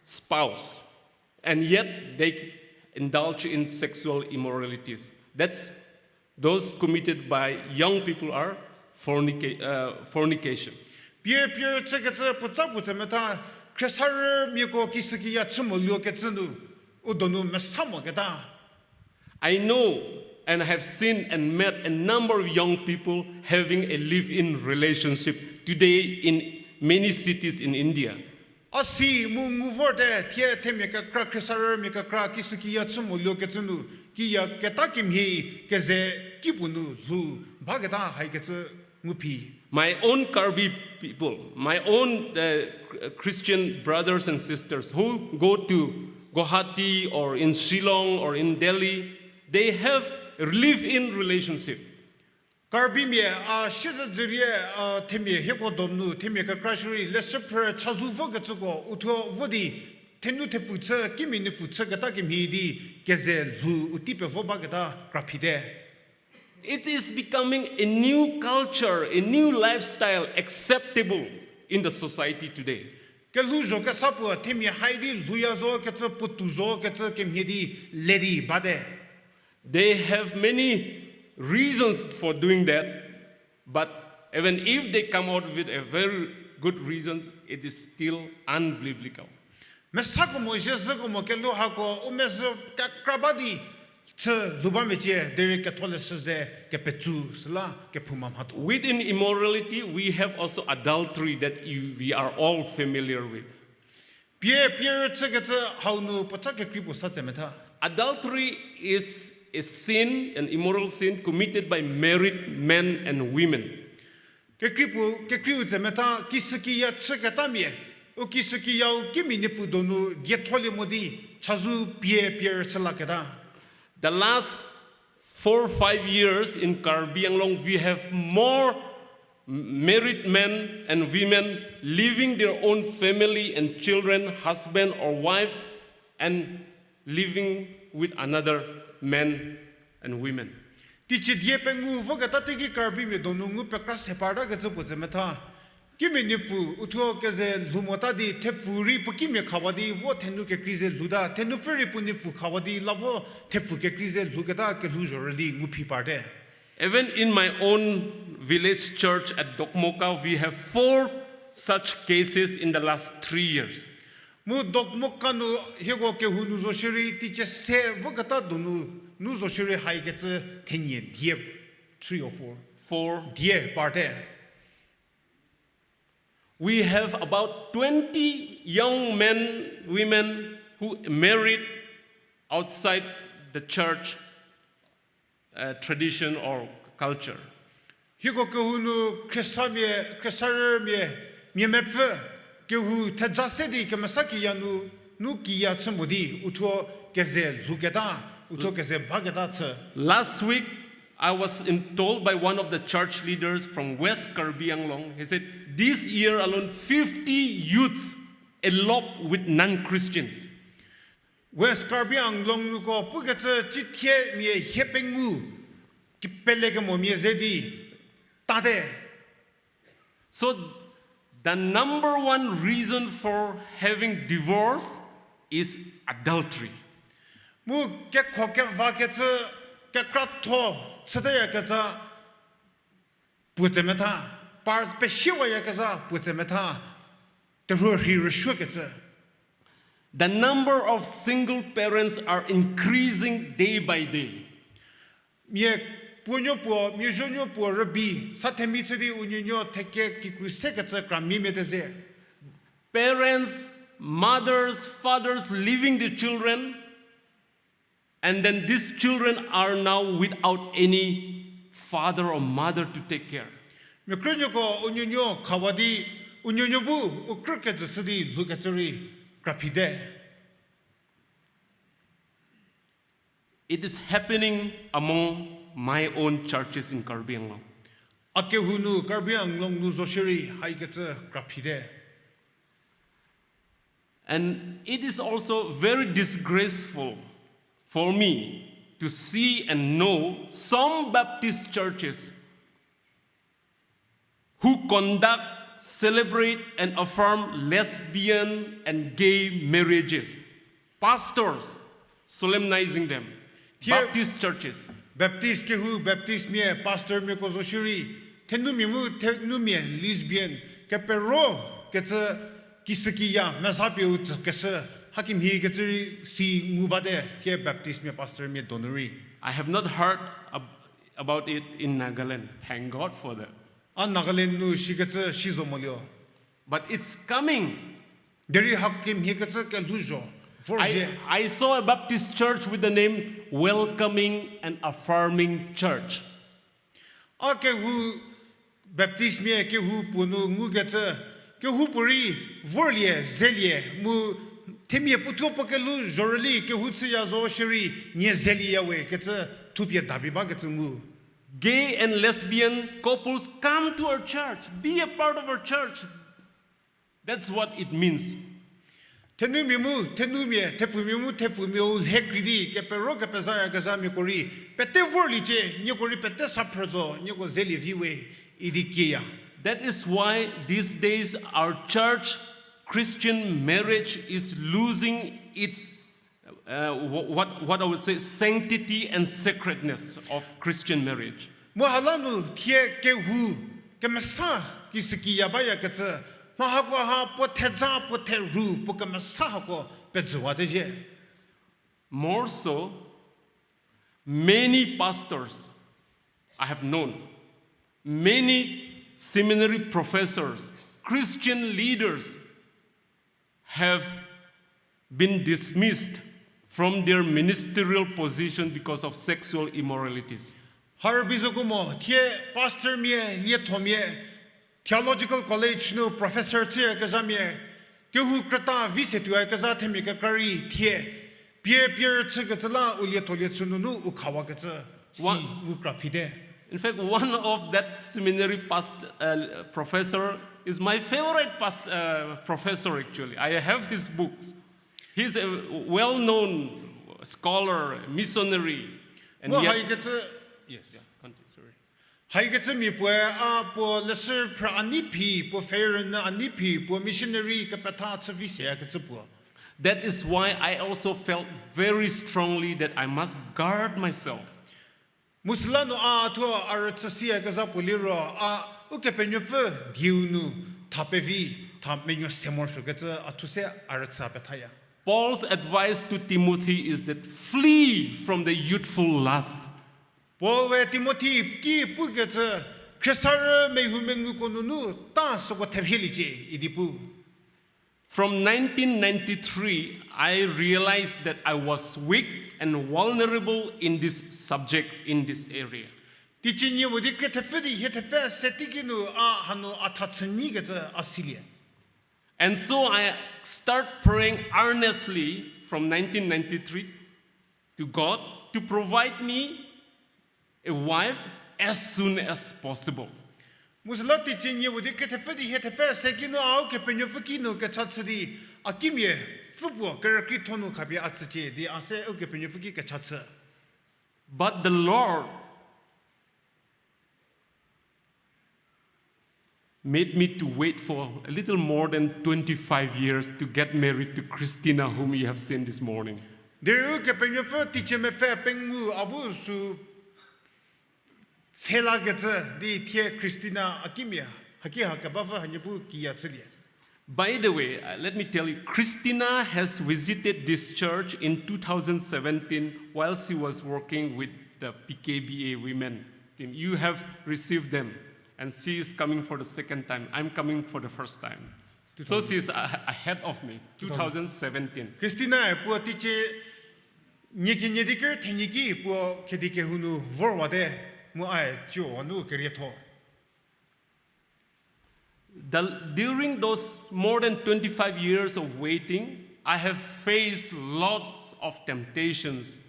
spouse, and yet they indulge in sexual immoralities. That's those committed by young people are fornica- uh, fornication. Pie pie chükecü puotsa puo tse metha, khriesarümiako kishükiya chü moluokecü nu, u donu mesa moketa. I know and have seen and met a number of young people having a live-in relationship today in many cities in India. A si mu ngu vorte thie themia kekra khriesarümia kekra kishükiya chü moluokecü nu, kiya keta kemhie keze kipuo nu lhou baketa haikecü ngu phi. My own Karbi people, my own uh, Christian brothers and sisters who go to Guwahati or in Shillong or in Delhi, they have live-in relationship. Karbimia a siezedzürie a themia hieko donu themia kekra shierei leshü phrü chazou vokecüko uthuo vo di thenu thepfu chü kimia nupfu chüketa kemhie di keze lhou u tei pevo baketa kra phite. It is becoming a new culture, a new lifestyle acceptable in the society today. Kelhouzho kesa puo themia hai di lhouya zo kecü puotou zo kecü kemhie di le di bate. They have many reasons for doing that, but even if they come out with a very good reasons, it is still unbiblical. Mesakemo, zhiezhükemo kelhou hako u mezhü kekra ba di chü lhou ba mecie derei ketholeshü ze kepetsu süla kephouma mhatho. Within immorality, we have also adultery that you, we are all familiar with. Pie pie rü chükecü hau nu puotsa kekrei puo sa tse metha. Adultery is a sin, an immoral sin committed by married men and women. Kekrei puo, kekreiu tse metha kishükiya chüketamia, u kishükiyau kimia nupfu donu dietholie mo di chazou pie pie rü chü laketa. The last four, five years in Karbi Anglong, we have more married men and women leaving their own family and children, husband or wife, and living with another men and women. Teicie die pengou voketa teiki Karbimia donu ngu pekra se partakecü puo tse metha. Kimia nupfu uthuo keze lhou mota di thepfu rei puo kimia khawa di vo thenu kekrei ze lhouta, thenupfü rei puo nupfu khawa di la vo thepfu kekrei ze lhouketa kelhouzho rüli ngu phi parte. Even in my own village church at Dokmoka, we have four such cases in the last three years. Mu Dokmoka nu hieko kehou nu zo shierei teicie se voketa donu nu zo shierei haikecü thenie die, three or four. Four. Die parte. We have about twenty young men, women who married outside the church uh, tradition or culture. Hieko kehou nu Khristanmia, Khristanrümia, mia mepfü, kehou theja se di kemesa kiya nu, nu kiya chü mo di uthuo keze lhouketa, uthuo keze baketa chü. Last week, I was in, told by one of the church leaders from West Karbi Anglong, he said, this year alone, fifty youths elope with non-Christians. West Karbi Anglong nuko pukecü cithie mia hie pengou kepelekemo mia ze di tate. So, the number one reason for having divorce is adultery. Mu kekho kevakecü kekratho chüteyakezha puo tse metha, par pesiewayakezha puo tse metha, terhuo rhi rüsuokecü. The number of single parents are increasing day by day. Mia puonuo puo, mia zuonuo puo rübei sa themia chü di u nuonuo theke kikru sekecü kra mimia te ze. Parents, mothers, fathers leaving the children, and then these children are now without any father or mother to take care. Mia krünuoko u nuonuo khawa di, u nuonuo bu u krü kejü chü di lhoukecü rei kra phite. It is happening among my own churches in Karbi Anglong. A kehou nu Karbi Anglong nu zo shierei haikecü kra phite. And it is also very disgraceful for me to see and know some Baptist churches who conduct, celebrate, and affirm lesbian and gay marriages. Pastors solemnizing them. Thie Baptist churches. Baptist kehou, Baptist mia, pastor miako zo shierei, thenumia mu thenumia lesbian, kepero kecü kishükiya mezha pie u tsükeshü, hakemhie kecü rei si ngu bate, thie Baptist mia pastor mia donu rei. I have not heard ab- about it in Nagaland. Thank God for that. A Nagaland nu shikecü si zo molio. But it's coming. Derei hakemhie kecü kelhou zo, vorzhie. I saw a Baptist church with the name Welcoming and Affirming Church. A kehou Baptist mia kehou puo nu ngukecü, kehoupuorei vorlie, zelie, mu themia puothuo puo kelhou zhorüli kehou chüya zo shierei nie zelieya we kecü thupie dapie bakecü ngu. Gay and lesbian couples come to our church, be a part of our church. That's what it means. Thenumia mu thenumia, thepfumia mu thepfumia u lhe krei di kepero kepezhayakezha miako rei pete vorliecie, nieko rei pete sa phrü zo, nieko zelie vi we idi kieya. That is why these days our church Christian marriage is losing its, uh, wh- what, what I would say, sanctity and sacredness of Christian marriage. Mu hala nu thie kehou kemesa kishükiya bayakecü, mha hako ha puo theja, puo theru, puo kemesa hako pejüwate zhie. More so, many pastors I have known, many seminary professors, Christian leaders have been dismissed from their ministerial position because of sexual immoralities. Harbi zokumo, thie pastor mia, lietho mia, theological college nu professor chüyakezha mia, kehou krüta vi se tuoyakezha themia kekra rei thie, pie pie rüchükecü la u lietho lie chü nunu u khawakecü si ngu kra phite. In fact, one of that seminary past, uh, professor is my favorite past, uh, professor, actually. I have his books. He's a well-known scholar, missionary, and mu yet haikecü, yes. Yeah, continue, sorry. Haikecü mia puoe a puo leshü phrü a nei phi, puo pfhe rünyü a nei phi, puo missionary kepetha chü vi seyakecü puo. That is why I also felt very strongly that I must guard myself. Mu süla nu a thuo a rüchü siyakezha puo liro a Ukepenuopfü dieu nu tha pevi, tha menuo se morosuokecü a thu se a rüchü pethaya. Paul's advice to Timothy is that flee from the youthful lust. Paul-e Timothy ki pukecü, khriesarü mehoumenguko nunu ta süko therhieliecie idi pu. From nineteen ninety-three, I realized that I was weak and vulnerable in this subject, in this area. Teicie nie mo di krie thepfü di hie thepfü se teiki nu a hanu a tha chü nyikecü a silie. And so I start praying earnestly from nineteen ninety-three to God to provide me a wife as soon as possible. Mu süla teicie nie mo di krie thepfü di hie thepfü se ki nu a Ukepenuopfü ki nu kecha chü di a kimia pfü puo kerükrietho nu khapie a tsücie di a se Ukepenuopfü ki kecha chü. But the Lord made me to wait for a little more than twenty-five years to get married to Christina, whom you have seen this morning. Derei Ukepenuopfü teicie mepfü pengou a bu sü pfhelakecü di thie Christina a kimia haki ha kebapfü hanie bu kiya chülie. By the way, uh, let me tell you, Christina has visited this church in two thousand seventeen while she was working with the P K B A women team. You have received them, and she is coming for the second time. I'm coming for the first time. So she is a- ahead of me. Two thousand seventeen. Christina-e puo teicie nie kenie di ker thenie ki puo kedi kehou nu vorwate, mu a-e tsiu wa nu kerietho. The, during those more than twenty-five years of waiting, I have faced lots of temptations,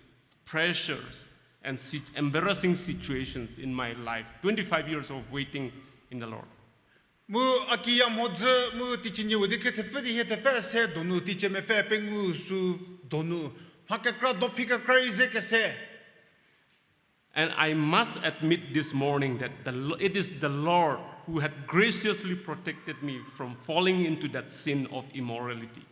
pressures, and sit- embarrassing situations in my life. Twenty-five years of waiting in the Lord. Mu a kiya mhodzü mu teicie nie we di kethepfü di hie thepfü se donu teicie mepfü pengou sü donu mha kekra dophi kekra rei ze kese. And I must admit this morning that the, Lo- it is the Lord who had graciously protected me from falling into that sin of immorality.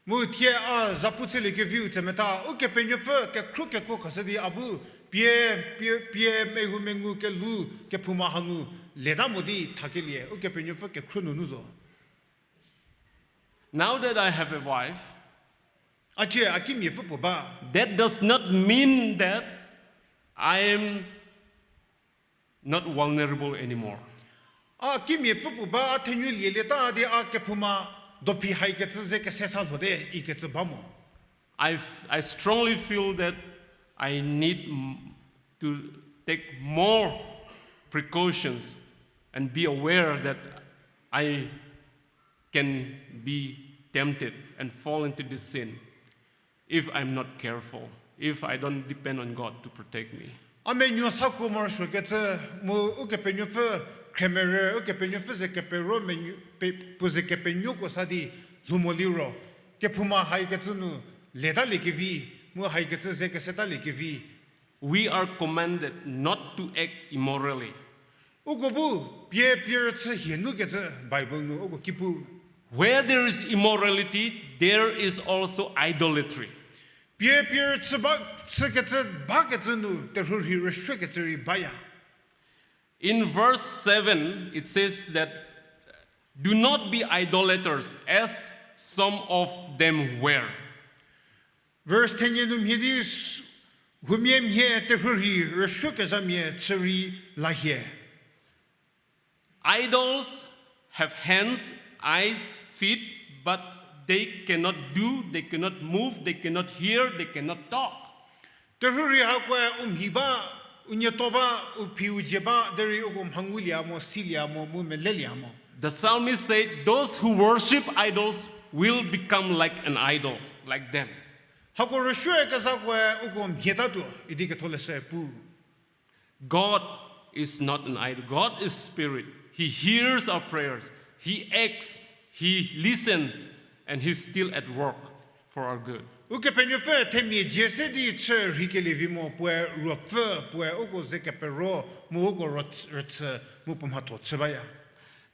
Mu thie a zhapu chüliekeviu tsemetha Ukepenuopfü kekhruo kekuo khashü di a bu pie, pie, pie mehou mengu kelhou kephouma hanu leta mo di thakelie Ukepenuopfü kekhruo nunu zo. Now that I have a wife, a cie a kimiapfü puo ba. That does not mean that I am not vulnerable anymore. A kimiapfü puo ba, a thenulie lieta di a kephouma dophi haikecü ze kese sa lhote ikecü ba mo. I, f- I strongly feel that I need m- to take more precautions and be aware that I can be tempted and fall into this sin if I'm not careful, if I don't depend on God to protect me. A menuo sa kuo morosuokecü mu Ukepenuopfü khremerü, Ukepenuopfü ze kepero menuo, pe- puo ze kepenuoko sa di lhou mo liro, kephouma haikecü nu letaliekevi, mu haikecü ze kesetaliekevi. We are commanded not to act immorally. Uko bu pie pie rüchü hie nukecü Bible nu uko ki pu. Where there is immorality, there is also idolatry. Pie pie rüchü ba, chükecü bakecü nu terhuorhi rüsuokecü rei baya. In verse seven, it says that, "Do not be idolaters, as some of them were." Verse ten nu mhie di s- huomia mhie terhuorhi rüsuokezhamia chü rei la hie. Idols have hands, eyes, feet, but they cannot do, they cannot move, they cannot hear, they cannot talk. Terhuorhi hakoe u mhi ba, u nieto ba, u phi u dzie ba, derei uko mha ngulie mo, silie mo, mu melelie mo. The psalmist said, "Those who worship idols will become like an idol, like them." Hako rüsuokezhakoe uko mhietatuo idi ketholeshü pu. God is not an idol. God is spirit. He hears our prayers. He acts. He listens. And he's still at work for our good. Ukepenuopfü themia dzie se di chü rheikelie vi mo, puoe ruopfü, puoe uko ze kepero, mu uko ro- rüchü, mu puo mhatho chü baya.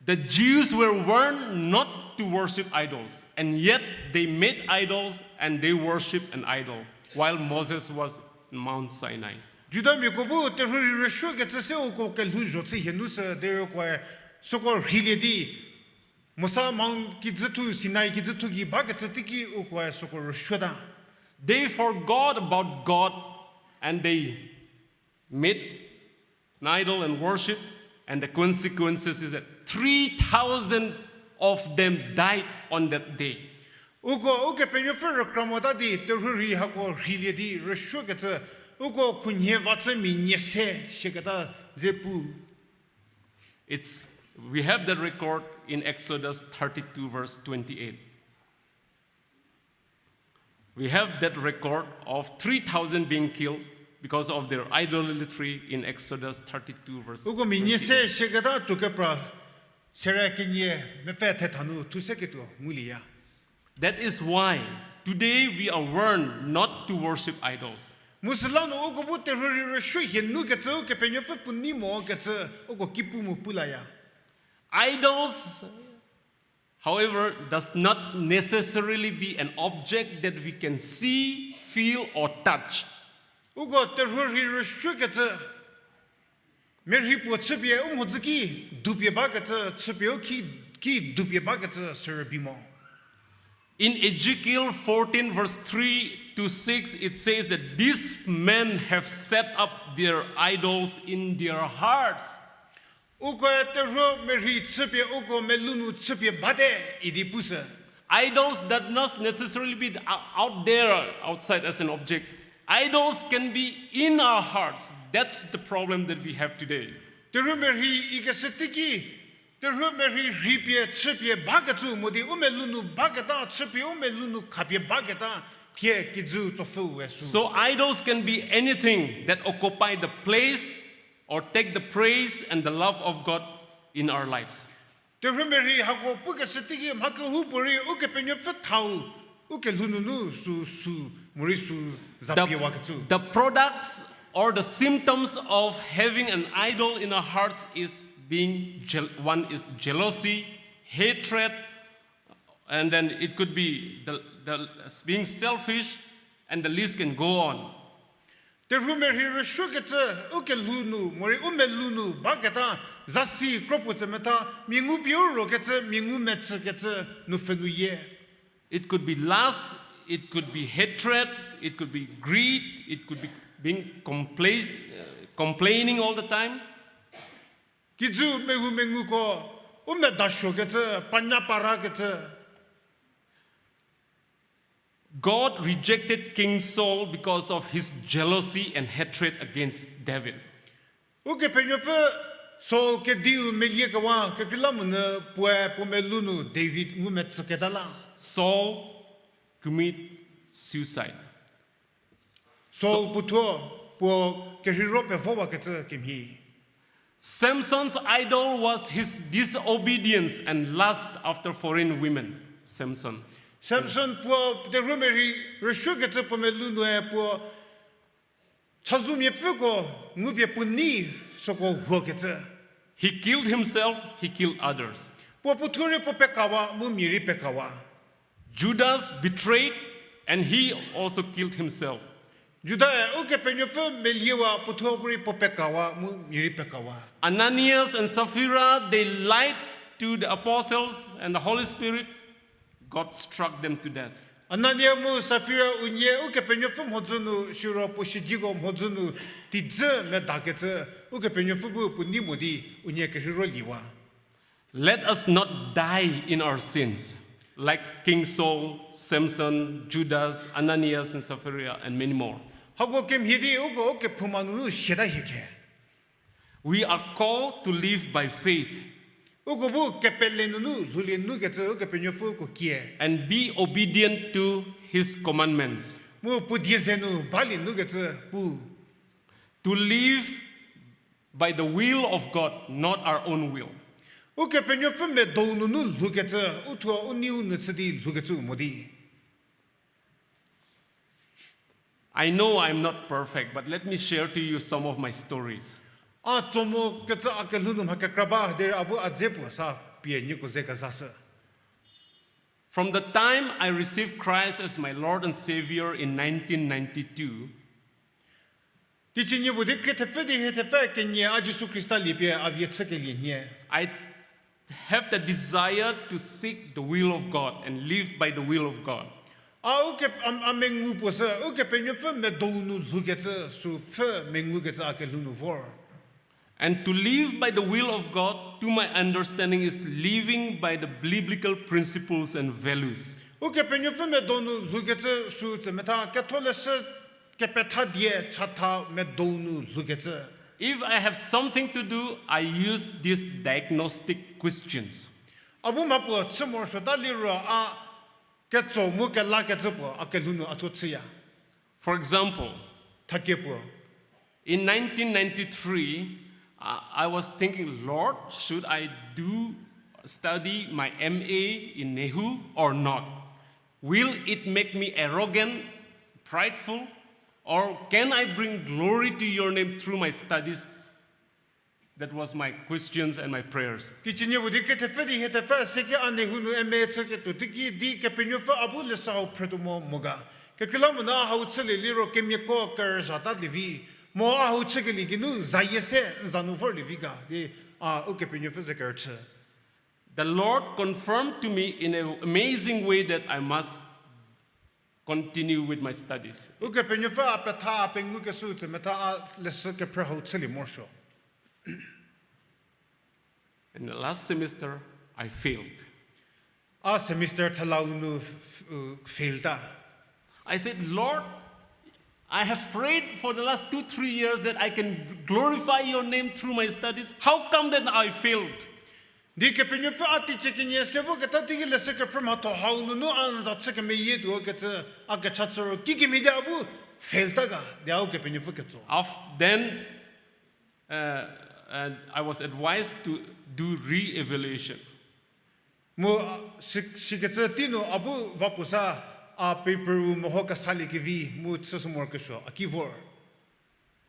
The Jews were warned not to worship idols, and yet they made idols and they worshipped an idol while Moses was in Mount Sinai. Judamiako bu terhuorhi rüsuokecü se uko kelhouzho chü hie nu sü derei ukoe süko rheilie di, Mosa Mount kijüthu, Sinai kijüthu gei bakecü teiki ukoe süko rüsuota. They forgot about God and they made an idol and worship, and the consequences is that three thousand of them died on that day. Uko Ukepenuopfü rükra mota di terhuorhi hako rheilie di rüsuokecü, uko khunhie vachü mia nie se shiketa ze pu. It's, we have that record in Exodus thirty-two, verse twenty-eight. We have that record of three thousand being killed because of their idolatry in Exodus thirty-two, verse twenty-eight. Uko mia nie se shiketa tuo kepra sere kenie mepfü thetha nu thu seketuo ngulieya. That is why today we are warned not to worship idols. Mu süla nu uko bu terhuorhi rüsuo hie nukecü Ukepenuopfü puo nei mokecü uko ki pu mu pu laya. Idols however, does not necessarily be an object that we can see, feel, or touch. Uko terhuo rhi rüsuokecü, merhi puo chüpie u mhodzü ki dupie bakecü, chüpie u ki, ki dupie bakecü sürübei mo. In Ezekiel fourteen, verse three to six, it says that these men have set up their idols in their hearts. Ukoe terhuo merhi chüpie uko melou nu chüpie bate idi pushü. Idols does not necessarily be out there, outside as an object. Idols can be in our hearts. That's the problem that we have today. Terhuo merhi ikeshü teiki, terhuo merhi rhipie chüpie bakecü mo di u melou nu baketa, chüpie u melou nu khapie baketa, thie kijü tsopfü we sü. So idols can be anything that occupy the place or take the praise and the love of God in our lives. Terhuo merhi hako pukeshü teiki mha kehoupuorei Ukepenuopfü thau, u kelhou nunu sü, sü, morei sü zapie wakecü. The products or the symptoms of having an idol in our hearts is being jel-, one is jealousy, hatred, and then it could be the, the being selfish, and the list can go on. Terhuo merhi rüsuokecü, u kelhou nu morei u melou nu baketa, zasi kropuo tsemetha, mia ngu pie u rokecü, mia ngu metsükecü, nupfhü nu yie. It could be lust, it could be hatred, it could be greed, it could be being compla-, uh, complaining all the time. Kijü mehoumenguko, u medasuokecü, panya parakecü. God rejected King Saul because of his jealousy and hatred against David. Ukepenuopfü Saul kediu meliekewa kekreilamonyü puoe puo melou nu David ngumetsüketa la. Saul commit suicide. Saul puothuo puo kerheiro pevowakecü kemhie. Samson's idol was his disobedience and lust after foreign women. Samson. Samson puo terhuo merhi rüsuokecü puo melou nue puo chazou miapfüko ngupie puo nei süko huokecü. He killed himself, he killed others. Puo puothuo rei puo pekawa mu mia rei pekawa. Judas betrayed and he also killed himself. Judae Ukepenuopfü meliewa puothuo rei puo pekawa mu mia rei pekawa. Ananias and Sapphira, they lied to the apostles and the Holy Spirit. God struck them to death. Anania mu Safira unie Ukepenuopfü mhodzü nu, siro puo siedziko mhodzü nu, teidzü medakecü, Ukepenuopfü bu puo nei mo di unie kerheiro liewa. Let us not die in our sins, like King Saul, Samson, Judas, Ananias, and Sapphira, and many more. Hako kemhie di uko u kephouma nunu siata hie khe. We are called to live by faith. Uko bu kepele nunu lhoulie nukecü Ukepenuopfü uko kie. And be obedient to his commandments. Mu puo die ze nu balie nukecü pu. To live by the will of God, not our own will. Ukepenuopfü medou nunu lhoukecü, uthuo u neiu nu chü di lhoukecü mo di. I know I'm not perfect, but let me share to you some of my stories. A tso mokecü a kelhou nu mha kekra ba derei a bu a dze puo sa pie nieko ze kezashü. From the time I received Christ as my Lord and Savior in nineteen ninety-two, teicie nie puo di krie thepfü di hie thepfü kenie a Jisu Khrista liepie a vie chükelie nhie. I have the desire to seek the will of God and live by the will of God. A uke, a, a mengu puo sü Ukepenuopfü medou nu lhoukecü sü pfhü mengukecü a kelhou nu vor. And to live by the will of God, to my understanding, is living by the biblical principles and values. Ukepenuopfü medou nu lhoukecü sü tsemetha ketholeshü kepetha die chatha medou nu lhoukecü. If I have something to do, I use these diagnostic questions. A bu mha puo chü morosuota liro a ketso mu kelakecü puo a kelhou nu a thuo chüya. For example, thakie puo. In nineteen ninety-three, uh, I was thinking, Lord, should I do study my M A in NEHU or not? Will it make me arrogant, prideful, or can I bring glory to your name through my studies? That was my questions and my prayers. Teicie nie puo di krie thepfü di hie thepfü se ki a nehou nu M A chüketuo teiki di Kepenuopfü a bu leshü hau phrütuo mo mo ga. Kekreilamonyü a hau chülie liro kemiako kerüzha ta lievi. Mo a hau chükelie geinu zayie se n za nu vorlievi ga di a Ukepenuopfü ze kerüchü. The Lord confirmed to me in an amazing way that I must continue with my studies. Ukepenuopfü a petha a pengukeshü tse metha a leshü kephrü hau chülie morosuo. In the last semester, I failed. A semester thelau nu f- f- uh, fail ta. I said, Lord, I have prayed for the last two, three years that I can glorify your name through my studies. How come that I failed? Di Kepenuopfü a teicie kenie se voketa teiki leshü kephrü mhatho hau nunu a n za chü kemeyie tuo kecü a kecha chü ro kikemhie di a bu fail ta ga di a Ukepenuopfü ketso. Af- then, uh, and I was advised to do re-evaluation. Mu a, si- sikecü tei nu a bu va puo sa a paper-u meho kesaliekevi mu chüshü morokesuo a ki vor.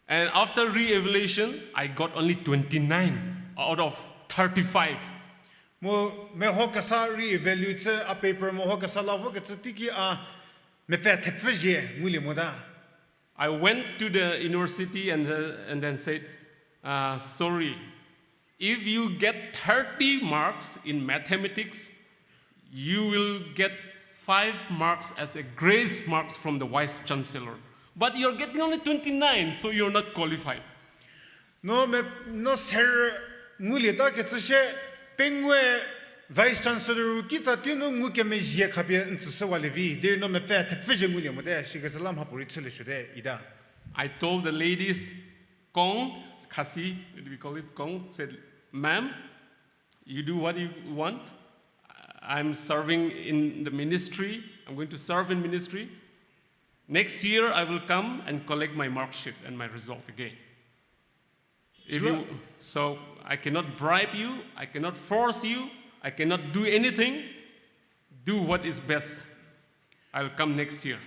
And after re-evaluation, I got only twenty-nine out of thirty-five. Mu meho kesa re-evaluate chü a paper meho kesa la vokecü teiki a mepfü thepfü zhie ngulie mota. I went to the university and, uh, and then said, uh, sorry, if you get thirty marks in mathematics, you will get five marks as a grace marks from the vice chancellor. But you're getting only twenty-nine, so you're not qualified. No me no ser ngulie ta kecü shie, pengoue vice chancellor kitsa tei nu ngukemezhie khapie n tsüshüwalie vi, derei no mepfü thepfü zhie ngulie mote, sikecü la mhapuorei chülie suote ita. I told the ladies, Kong, Khasi, we call it Kong, said, ma'am, you do what you want. I'm serving in the ministry. I'm going to serve in ministry. Next year, I will come and collect my mark sheet and my result again. If you, so I cannot bribe you, I cannot force you, I cannot do anything. Do what is best. I will come next year.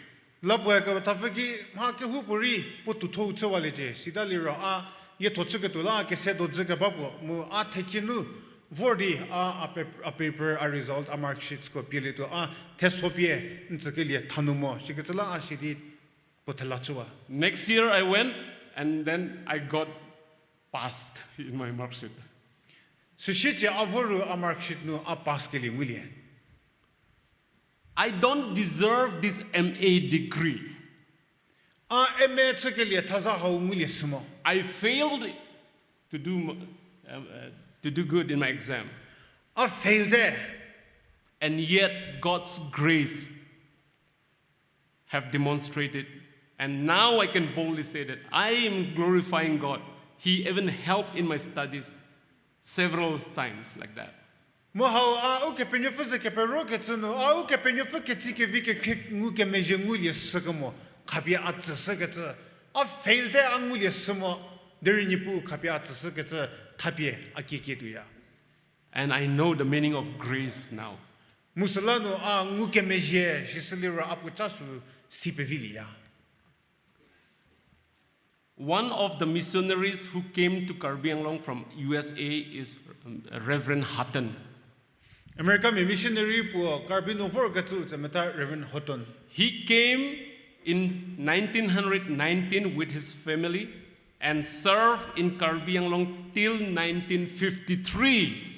La puoe kepethapfü ki mha kehoupuorei puo tuthou chüwaliecie, sita liro a lietho chüketuo la kese dojü keba puo mu a thecie nu vor di a, a paper, a result, a mark sheetsko pielietuo a theso pie n tsükelie thanu mo, sikecü la a si di puo thela chüwa. Next year I went and then I got passed in my mark sheet. Süsie cie a vor ru a mark sheet nu a pass kelie ngulie. I don't deserve this M A degree. A M A chükelie thaza hau ngulie sü mo. I failed to do, m- uh, uh, to do good in my exam. A fail te. And yet God's grace have demonstrated, and now I can boldly say that I am glorifying God. He even helped in my studies several times like that. Mu hau a Ukepenuopfü ze keperokecü nu a Ukepenuopfü ketsi kevi kekhrie ngukemezhie ngulie shükemo khapie a tsüshükecü, a fail te a ngulie shü mo, derei Niepuu khapie a tsüshükecü thapie a kiekie tuoya. And I know the meaning of grace now. Mu süla nu a ngukemezhie sishü liro a puoca sü si pevilieya. One of the missionaries who came to Karbi Anglong from U S A is, um, Reverend Hutton. Americamia missionary puo Karbi nu vorkecü tsemeta Reverend Hutton. He came in nineteen hundred nineteen with his family and served in Karbi Anglong till nineteen fifty-three.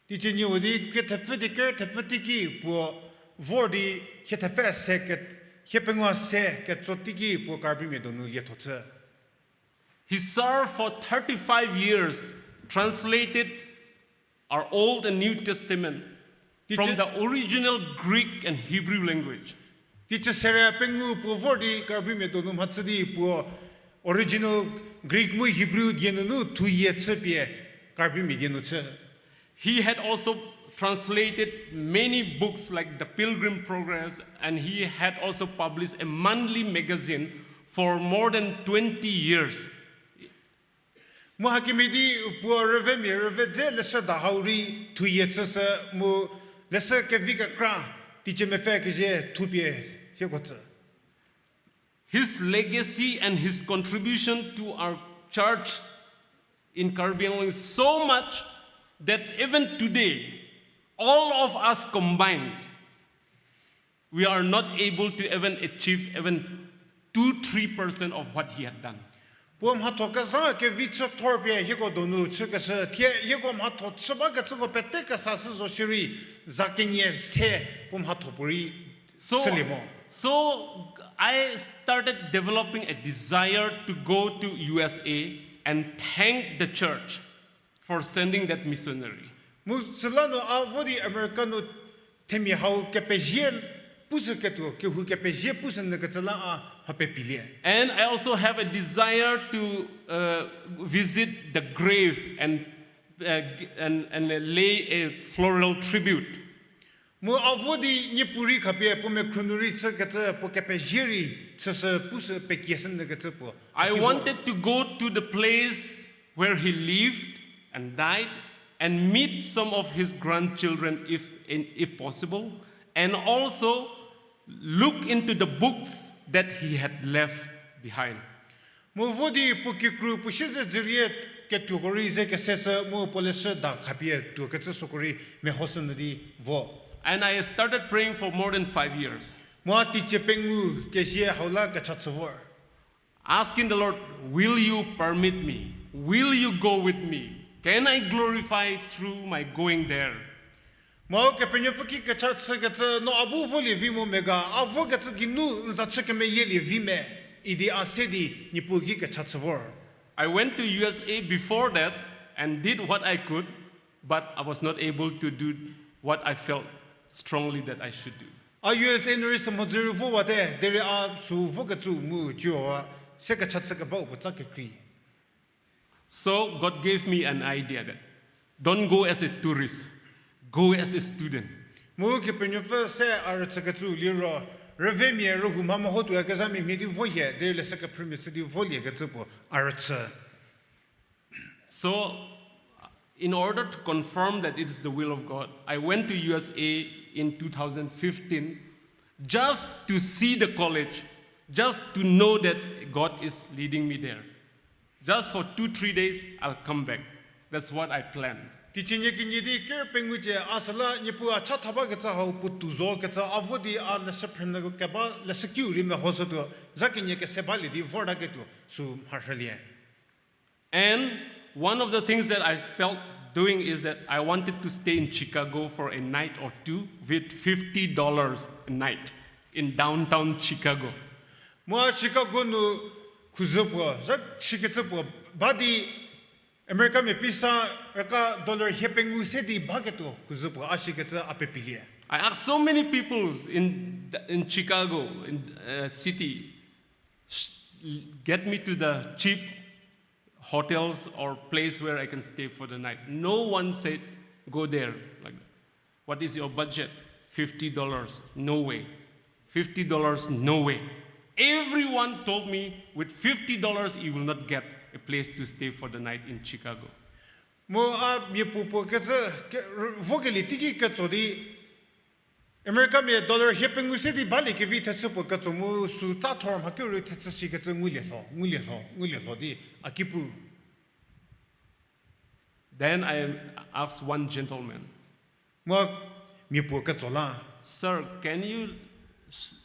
Teicie nieu di krie thepfü di ker thepfü teiki puo vor di hie thepfü se ke, hie pengou se ketso teiki puo Karbimia donu lietho chü. He served for thirty-five years, translated our Old and New Testament from the original Greek and Hebrew language. Teicie sere pengou puo vor di Karbimia donu mhachü di puo original Greek mu Hebrew die nunu thuyie chüpie Karbimia die nu chü. He had also translated many books like The Pilgrim Progress, and he had also published a monthly magazine for more than twenty years. Mu hakemhie di puo rüvemia rüve dze leshüda hau rei thuyie chüshü mu leshü kevi kekra teicie mepfü kezhie thupie hieko tsü. His legacy and his contribution to our church in Karbi Anglong so much that even today, all of us combined, we are not able to even achieve even two, three percent of what he had done. Puo mhatho kezha kevi chü thor pie hieko donu chükeshü, thie hieko mhatho chü bakecüko pete kesa shü zo shierei, za kenie se puo mhatho puorei chülie mo. So I started developing a desire to go to U S A and thank the church for sending that missionary. Mu süla nu a vo di America nu themia hau kepezie pushü ketuo, kehou kepezie pushü nyü kecü la a ha pepilie. And I also have a desire to uh, visit the grave and, uh, g- and, and lay a floral tribute. Mu a vo di niepu rei khapie puo mekhru nu rei chükecü puo kepezie rei chüshü pushü pekieshü nyü kecü puo. I wanted to go to the place where he lived and died and meet some of his grandchildren if, if possible, and also look into the books that he had left behind. Mu vo di puo kikru puo siezedzürie ketuoko rei ze keseshü mu puo leshüda khapie tuokecü süko rei mehoshü nyü di vo. And I started praying for more than five years. Mu a teicie pengou kezie hau la kecha chü vor. Asking the Lord, will you permit me? Will you go with me? Can I glorify through my going there? Mu Kepenuopfü ki kecha chükecü no a bu volie vi mo me ga, a vokecü geinu n za chü kemeyielie vi me, idi a se di Niepuu ki kecha chü vor. I went to U S A before that and did what I could, but I was not able to do what I felt strongly that I should do. A U S A nu rei sü mhodzü rei vowate, derei a sü vokecü mu cüwa se kecha chü kebau puo tsa kekrei. So God gave me an idea that don't go as a tourist, go as a student. Mu Kepenuopfü se a rüchükecü liro, rüvemia rühou mha mehotuo kezhamia mhie di vo hie, derei leshü kephrümia chü di voliekecü puo a rüchü. So, in order to confirm that it is the will of God, I went to U S A in two thousand fifteen just to see the college, just to know that God is leading me there. Just for two, three days, I'll come back. That's what I planned. Teicie nie kenie di ker pengou cie a süla Niepuu a cha tha bakecü hau puotou zo kecü a vo di a leshü phrünyü keba leshükiu rei mehoshütuo, zha kenie kese balie di vortaketuo sü mharhülie. And one of the things that I felt doing is that I wanted to stay in Chicago for a night or two with fifty dollars a night in downtown Chicago. Mu a Chicago nu khuzü puo, zha shikecü puo ba di Americamia pisa raka dollar hie pengou se di baketuo khuzü puo a shikecü a pepilie. I asked so many people in, in Chicago, in uh, city, sh- get me to the cheap hotels or place where I can stay for the night. No one said, go there. Like, what is your budget? Fifty dollars. No way. Fifty dollars. No way. Everyone told me, with fifty dollars, you will not get a place to stay for the night in Chicago. Mu a mia puopuo kecü, ke, vokelie teiki ketso di, Americamia dollar hie pengou se di baliekevi thechü puo ketso mu sü tsa thor mhakiu rei thechü shikecü ngulie lho, ngulie lho, ngulie lho di a ki pu. Then I asked one gentleman, mu mia puo ketso la, Sir, can you s-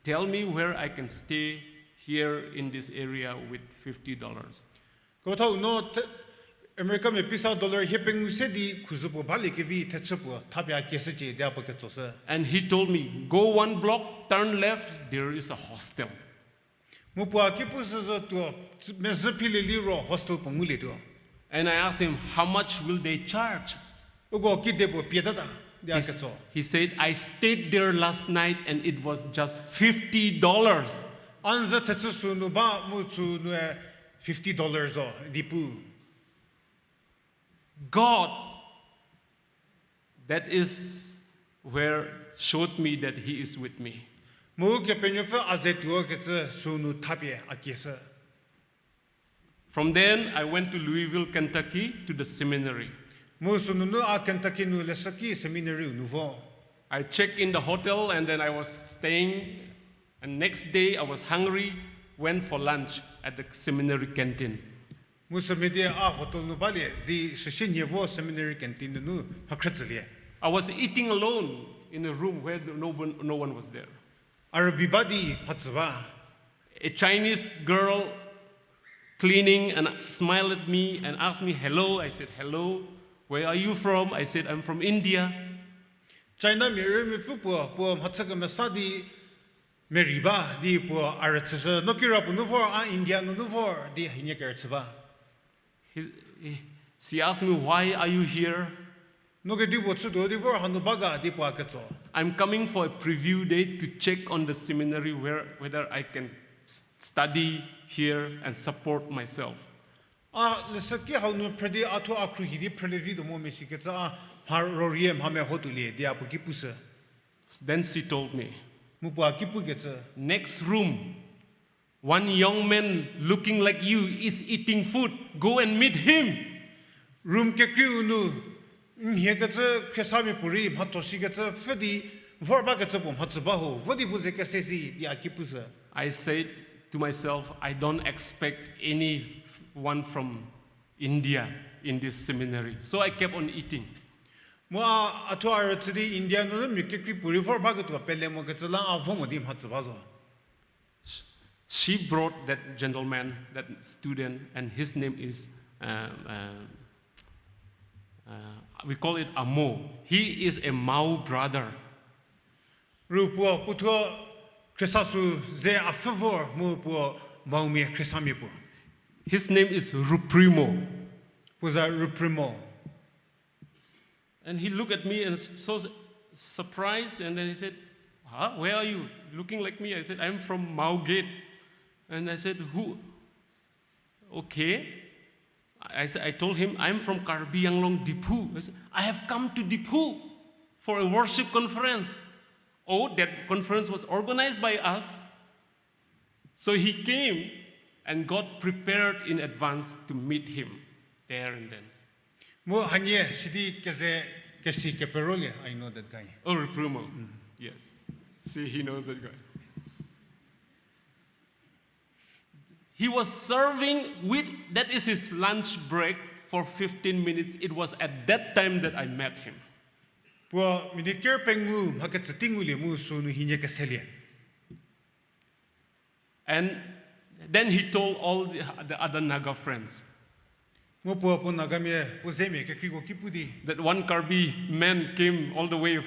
tell me where I can stay here in this area with fifty dollars? Kethau no the, Americamia pisa dollar hie pengou se di khuzü puo baliekevi thechü puo thapie a kieshücie di a puo ketsoshü. And he told me, go one block, turn left, there is a hostel. Mu puo a ki pushü zo tuo, mezhü philie liro hostel puo ngulietuo. And I asked him, how much will they charge? Uko kide puo pietata di a ketso. He said, I stayed there last night and it was just fifty dollars. A n ze thechü sü nu ba mu sü nue fifty dollars zo di pu. God, that is where showed me that he is with me. Mu Kepenuopfü a ze tuokecü sü nu thapie a kieshü. From then, I went to Louisville, Kentucky to the seminary. Mu sünunu a Kentucky nu leshüki seminary-u nu vo. I checked in the hotel and then I was staying. And next day, I was hungry, went for lunch at the seminary canteen. Mu sümhie di a hotel nu balie, di süsie nie vo seminary canteen nunu mhakhrütsülie. I was eating alone in a room where no one, no one was there. A rübei ba di mhatsü ba. A Chinese girl cleaning and smiled at me and asked me, "Hello." I said, "Hello. Where are you from?" I said, "I'm from India." China mia rümiapfü puo, puo mhachü kemesa di merei ba di puo a rüchüshü, "No kirapuo nu vor, a India nunu vor," di hienie kerüchü ba. He, he, she asked me, "Why are you here?" No kedipuo chütuo di vor hanu ba ga di puo a ketso. "I'm coming for a preview day to check on the seminary where, whether I can s-, study here and support myself." A leshüki hau nu phrü di a thuo a khruohi di phrülie vituo mo mesi kecü a mha rorie mha meho tuolie di a puo ki pushü. Then she told me, Mu puo a ki pukecü, "Next room, one young man looking like you is eating food. Go and meet him." Room kekreiu nu, mhie kecü khrisamia puorei mhatho shikecü pfhü di vor bakecü puo mhatsü ba ho, vo di puo ze kese si di a ki pushü. I said to myself, "I don't expect anyone from India in this seminary." So I kept on eating. Mu a, a thuo a rüchü di India nunu mia kekrei puorei vor baketuo pele mokecü la a vo mo di mhatsü ba zo. She brought that gentleman, that student, and his name is, uh, uh, uh, we call it Amo. He is a Mao brother. Ru puo, puo thuo khriesa sü ze a pfhü vor mu puo Maomia khrisamia puo. His name is Ruprimo. Puo za Ruprimo. And he looked at me and s-, so s-, surprised, and then he said, "Huh? Where are you? Looking like me?" I said, "I'm from Mao Gate." And I said, "Who?" Okay. I, I told him, "I'm from Karbi Anglong, Diphu." I said, "I have come to Diphu for a worship conference." Oh, that conference was organized by us. So he came, and God prepared in advance to meet him there and then. Mu hanie sidi keze kesi keperolie, I know that guy. Oh, Ruprimo. Yes. See, he knows that guy. He was serving with, that is his lunch break for fifteen minutes. It was at that time that I met him. Puo minute ker pengou mhakecü tei ngulie mu sünu hanie keselie. And then he told all the, the other Naga friends Mu puo puo Nagamia, puo zemia kekreiko ki pu di that one Karbi man came all the way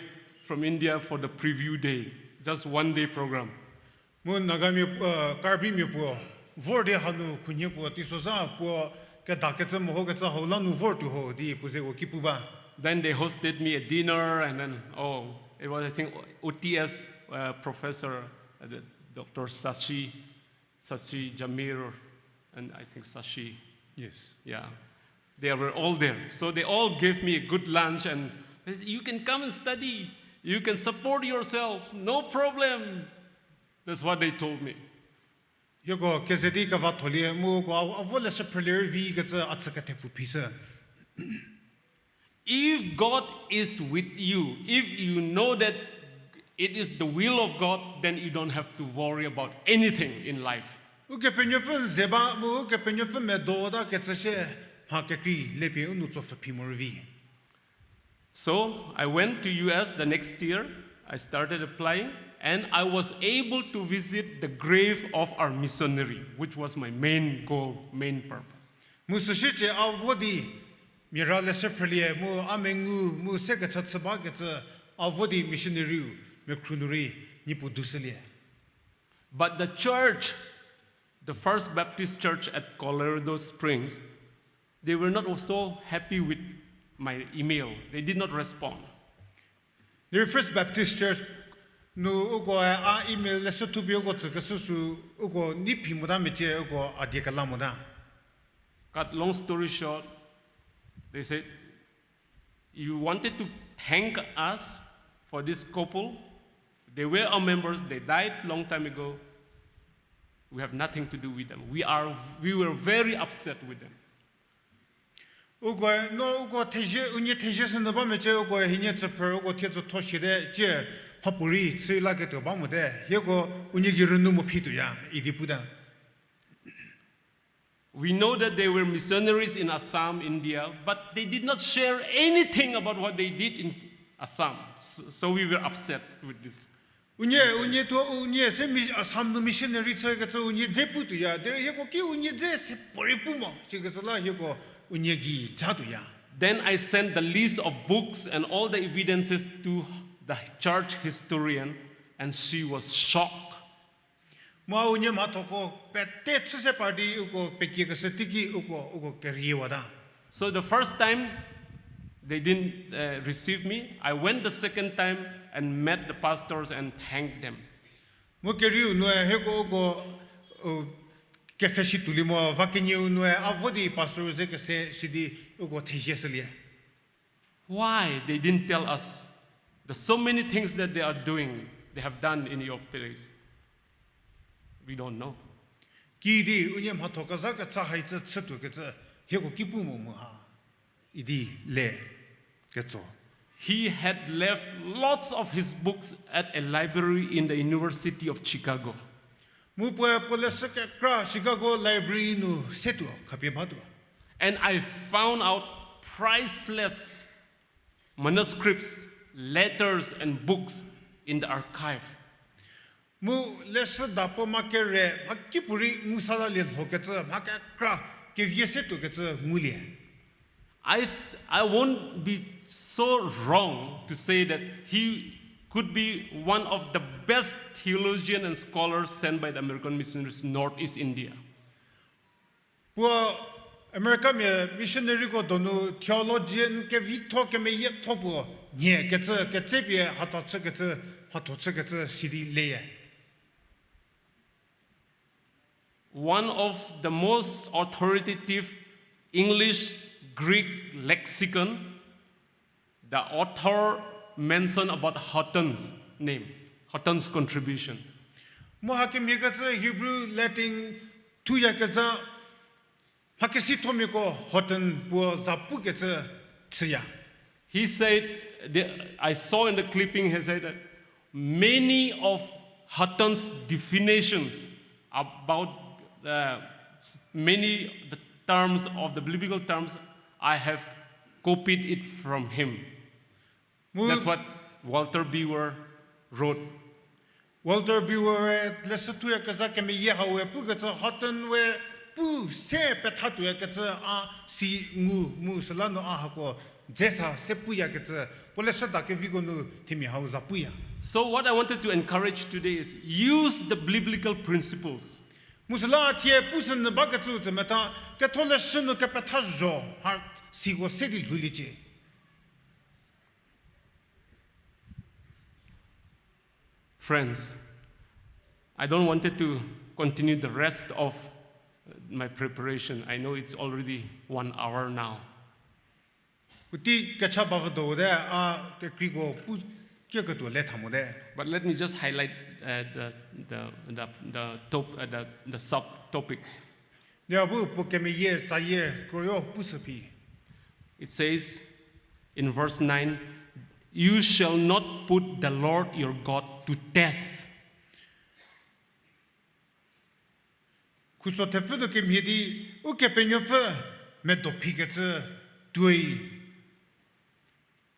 from India for the preview day, just one day program. Mu Nagamia, uh, Karbimia puo vor di hanu khunhie puo teisozha puo kedakecü mehokecü hau la nu vor tuo ho di puo zeko ki pu ba. Then they hosted me a dinner, and then, oh, it was, I think, O T S, uh, professor, uh, the Doctor Sashi, Sashi Jamir, and I think Sashi. Yes. Yeah. They were all there. So they all gave me a good lunch and they said, "You can come and study. You can support yourself. No problem." That's what they told me. Hieko keze di kevatholie mu ko a, a vo leshü phrülie rei vi kecü a chü kethepfu phishü. If God is with you, if you know that it is the will of God, then you don't have to worry about anything in life. Ukepenuopfü n ze ba mu Ukepenuopfü medo ta kecü sie mha kekrei lepie u nou tsopfhü phi morei vi. So I went to U S the next year. I started applying, and I was able to visit the grave of our missionary, which was my main goal, main purpose. Mu süsiecie a vo di mia ra leshü phrülie mu a mengu mu se kecha chü bakecü a vo di missionary-u mekhru nu rei niepu dushülie. But the church, the First Baptist Church at Colorado Springs, they were not so happy with my email. They did not respond. Niri First Baptist Church nu uko a email leshü thupie uko tsükeshü sü uko nei phi mota mecie uko a die kela mota. Cut long story short, they said, "You wanted to thank us for this couple. They were our members, they died long time ago. We have nothing to do with them. We are, we were very upset with them." Ukoe no uko thezie, unie thezie sünu ba mecie ukoe hienie tsüphrü uko thiedzü tho siete cie mhapuorei chü laketuo ba mote. Hieko unie gei rünu mo phituoya idi puta. We know that they were missionaries in Assam, India, but they did not share anything about what they did in Assam. So, so we were upset with this. Unie, unie tuo, unie se mi-, Assam nu missionary chükecü unie dze putuoya, derei hieko ki unie dze se puorei pu mo, sikecü la hieko unie gei jatuoya. Then I sent the list of books and all the evidences to the church historian, and she was shocked. Mu unie mhathoko pete chü se par di uko pekiekeshü teiki uko, uko keriewata. So the first time they didn't, uh, receive me. I went the second time and met the pastors and thanked them. Mu kerieu nue hieko uko, u, kepfhe shi tuolie mo, va kenieu nue a vo di pastor ze kese shi di uko thezie shülie. Why they didn't tell us? There's so many things that they are doing, they have done in your place. We don't know. Kidi unie mhatho kezha kecha haicü chütuokecü hieko ki pu mo mu ha idi le ketso. He had left lots of his books at a library in the University of Chicago. Mu puoe puo leshü kekra Chicago library nu setuo khapie batuo. And I found out priceless manuscripts, letters, and books in the archive. Mu leshüda puo mha kere, mha kipuorei ngu sa lalie lhokecü mha kekra kevie setuokecü ngulie. I th- I won't be so wrong to say that he could be one of the best theologian and scholars sent by the American missionaries Northeast India. Puo Americamia missionaryko donu theologian kevitho kemeyietho puo nhie kecü ketsepie hatsa chükecü, hatho chükecü sidi leyie. One of the most authoritative English Greek lexicon, the author mentioned about Hutton's name, Hutton's contribution. Mu hakemhie kecü Hebrew, Latin thuyakezha mhakesithomiako Hutton puo za pukecü chüya. He said, the, I saw in the clipping, he said that many of Hutton's definitions about, uh, s- many the terms of the biblical terms, I have copied it from him. Mu That's what Walter Bewer wrote. Walter Bewer-e leshü thuyakezha kemeyie hau we pukecü Hutton we pu se pethatuoyakecü a si ngu mu süla nu a hako dzesa se puyakecü puo leshüda keviko nu themia hau za puya. So what I wanted to encourage today is use the biblical principles. Mu süla thie pushünyü bakecü tsemetha ketholeshü nu kepetha zho ha siko se di lhouliecie. Friends, I don't wanted to continue the rest of my preparation. I know it's already one hour now. Puotei kecha bavüdo te a kekreiko pu kieketuo le tha mote. But let me just highlight, uh, the, the, the, the, top, uh, the, the subtopics. Diabu puo kemeyie tsayie kroyo pushü phi. It says in verse nine, you shall not put the Lord your God to test. Khuso thepfü nu kemhie di, Ukepenuopfü medo phikecü tuoi.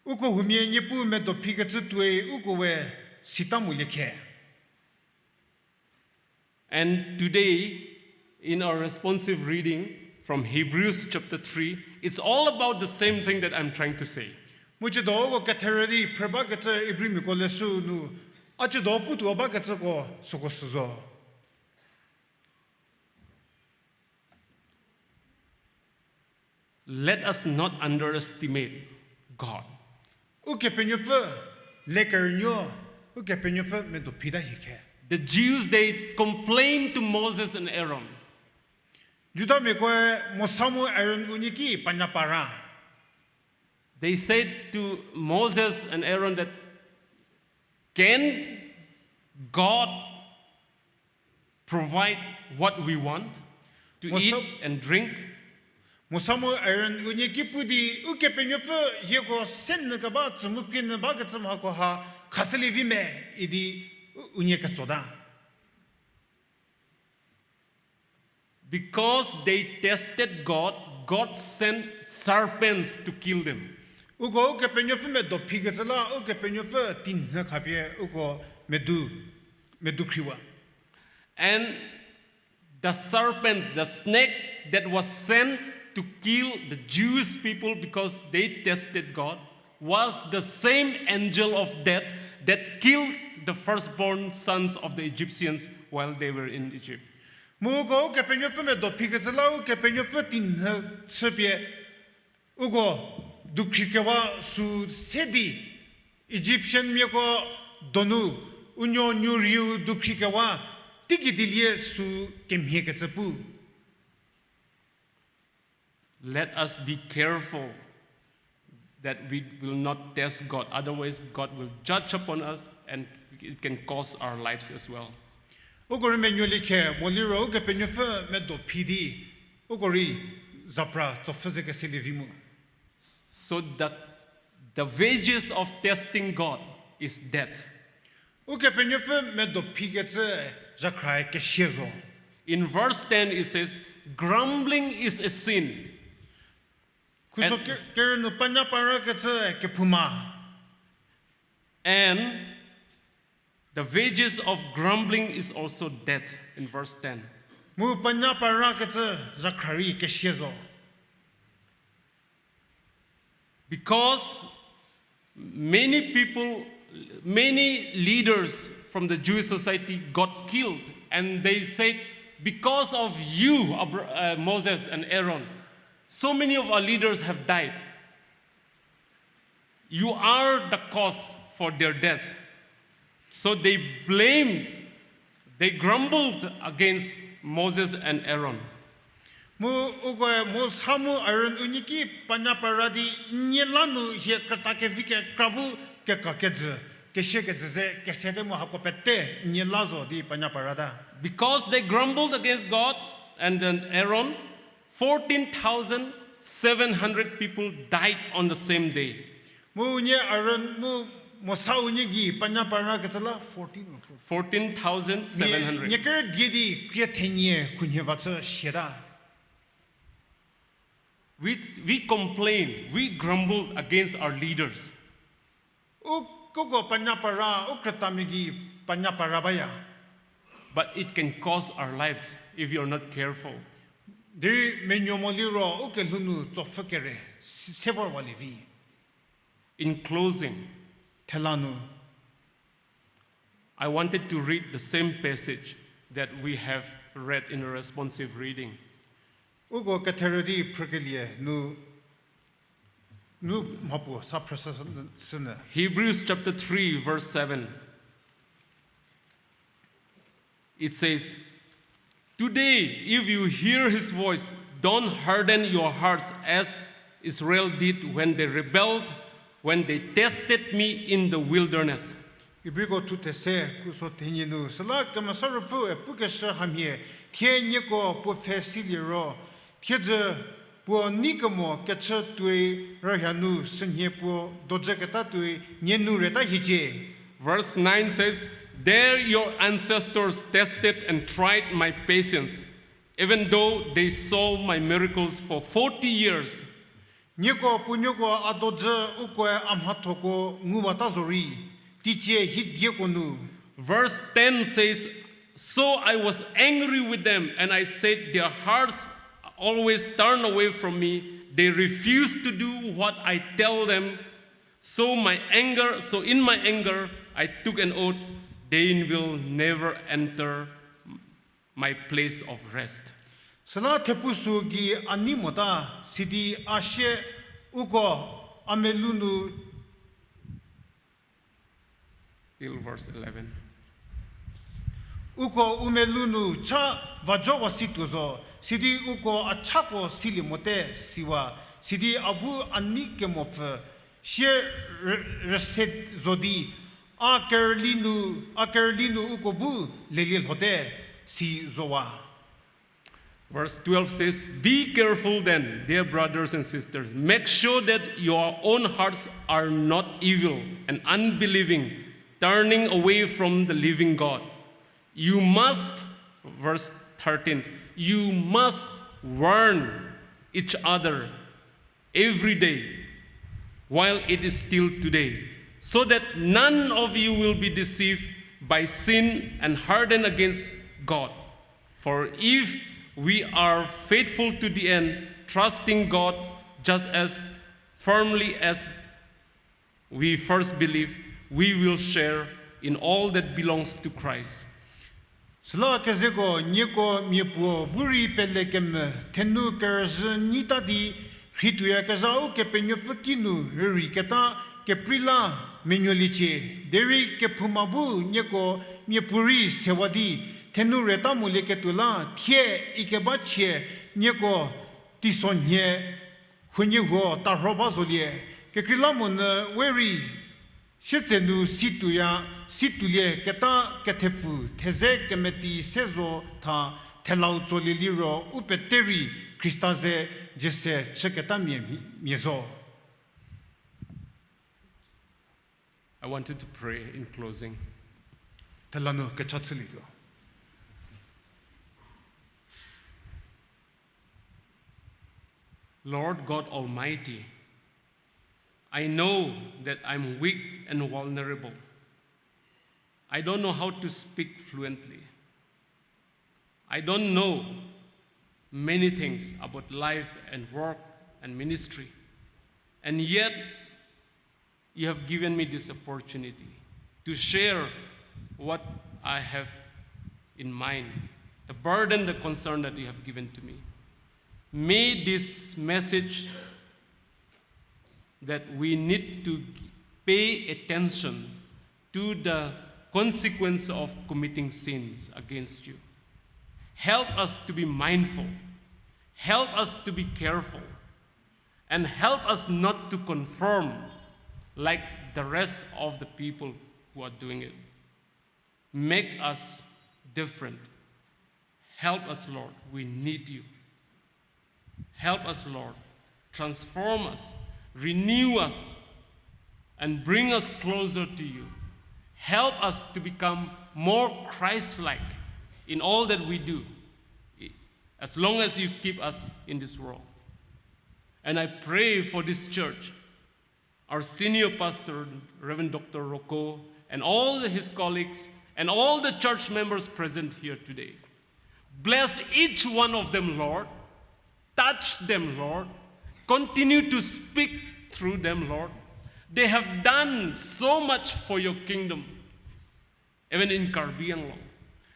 Uko huomia Niepuu medo phikecü tuoi uko we sita molie khe. And today, in our responsive reading from Hebrews chapter three, it's all about the same thing that I'm trying to say. Mu ciedo uko ketherü di phrü bakecü Ibrimiako leshü nu, a ciedo putuo bakecüko süko sü zo. Let us not underestimate God. Ukepenuopfü lekerünuo, Ukepenuopfü medo phita hie khe. The Jews, they complained to Moses and Aaron. Judamiakoe Mosa mu Aaron unie ki panya para. They said to Moses and Aaron that, can God provide what we want to Mosa- eat and drink? Mosa mu Aaron unie ki pu di, Ukepenuopfü hieko senyü keba tsü mu pie nyü bakecü mhako ha khashülie vi me idi u-, unie ketsota. Because they tested God, God sent serpents to kill them. Uko Ukepenuopfü medo phikecü la, Ukepenuopfü tinhü khapie uko medu, medu khriwa. And the serpents, the snake that was sent to kill the Jewish people because they tested God, was the same angel of death that killed the firstborn sons of the Egyptians while they were in Egypt. Mu uko Ukepenuopfü medo phikecü la Ukepenuopfü tinhü chüpie uko dukhrikewa sü se di Egyptian miako donu unuo nuo rieu dukhrikewa teigei dilie sü kemhiekecü pu. Let us be careful that we will not test God. Otherwise, God will judge upon us and it can cost our lives as well. Uko rei menuolie khe, moliro Ukepenuopfü medo phi di, uko rei zapra tsopfü ze keselie vi mu. So that the wages of testing God is death. Ukepenuopfü medo phikecü zhakhra kesia zo. In verse ten it says, grumbling is a sin. Khuso ke-, kerü nu panya parakecü kephouma. And the wages of grumbling is also death in verse ten. Mu panya parakecü zhakhra rei kesia zo. Because many people, many leaders from the Jewish society got killed, and they said, because of you, Abra-, uh, Moses and Aaron, so many of our leaders have died. You are the cause for their death. So they blamed, they grumbled against Moses and Aaron. Mu ukoe Mosa mu Aaron unie ki panya para di nie la nu hie krüta kevi kekra bu keka kejü, kesie kejü ze kesete mu hako pete nie la zo di panya parata. Because they grumbled against God and then Aaron, fourteen thousand seven hundred people died on the same day. Mu unie Aaron mu Mosa unie gei panya para kecü la fourteen or fourteen. Fourteen thousand seven hundred. Nie, nie kerü die di krie thenie khunhie va chü siata. We, we complain, we grumble against our leaders. U kuko panya para, u krütamia gei panya para baya. But it can cost our lives if you are not careful. Derei menuo mo liro u kelhou nu tsopfü kere, se-, sevor wa lievi. In closing, thela nu, I wanted to read the same passage that we have read in a responsive reading. Uko ketherü di phrükelie nu, nu mhapuo sa phrüshü sünyü. Hebrews chapter three, verse seven. It says, today, if you hear his voice, don't harden your hearts as Israel did when they rebelled, when they tested me in the wilderness. Ibriko thu these, kuso thenie nu, süla Kemesa Ruopfüe pukeshü hamhie, thie nieko puo pfhe silie ro, thiedzü puo nei kemo kechü tuoi rühia nu sünhie puo dojü keta tuoi nie nu reta hiecie. Verse nine says, there your ancestors tested and tried my patience, even though they saw my miracles for forty years. Nieko puonuoko a dojü ukoe a mhathoko nguwata zorei, teicie hie dieko nu. Verse ten says, so I was angry with them, and I said, their hearts always turn away from me. They refuse to do what I tell them. So my anger, so in my anger, I took an oath, they will never enter my place of rest. Süla thepu sü gei a nei mota, sidi a sie uko a melou nu Till verse eleven. Uko u melou nu cha vajowa situo zo, sidi uko a chako silie mote siwa, sidi a bu a nei kemopfü sie rü-, rüse zo di, a kerüli nu, a kerüli nu uko bu lelie lhote si zowa. Verse twelve says, be careful then, dear brothers and sisters. Make sure that your own hearts are not evil and unbelieving, turning away from the living God. You must, verse thirteen, You must warn each other every day while it is still today, so that none of you will be deceived by sin and hardened against God. For if we are faithful to the end, trusting God just as firmly as we first believe, we will share in all that belongs to Christ. Süla kezeko nieko miapuo bu rei pele kemvü thenu kerüzhü nyita di rhei tuoyakezha Ukepenuopfü kinu rürei keta keprei la menuoliecie. Derei kephouma bu nieko miapuorei sewa di thenu reta molieketuo la thie ikeba chie nieko teisonhie huoniehuo tarho ba zolie. Kekreilamonyü we rei sietsenu situoya, situolie keta kethepfu theze kemeti se zo tha thelau tsolie liro u pete rei Khrista ze jese chüketamia mia zo. I wanted to pray in closing. Thela nu kecha chülietuo. Lord God Almighty, I know that I'm weak and vulnerable. I don't know how to speak fluently. I don't know many things about life and work and ministry. And yet, you have given me this opportunity to share what I have in mind, the burden, the concern that you have given to me. May this message that we need to pay attention to the consequence of committing sins against you. Help us to be mindful. Help us to be careful. And help us not to conform like the rest of the people who are doing it. Make us different. Help us, Lord. We need you. Help us, Lord. Transform us, renew us, and bring us closer to you. Help us to become more Christ-like in all that we do, as long as you keep us in this world. And I pray for this church, our senior pastor, Reverend Doctor Rocco, and all his colleagues, and all the church members present here today. Bless each one of them, Lord. Touch them, Lord. Continue to speak through them, Lord. They have done so much for your kingdom, even in Karbi Anglong.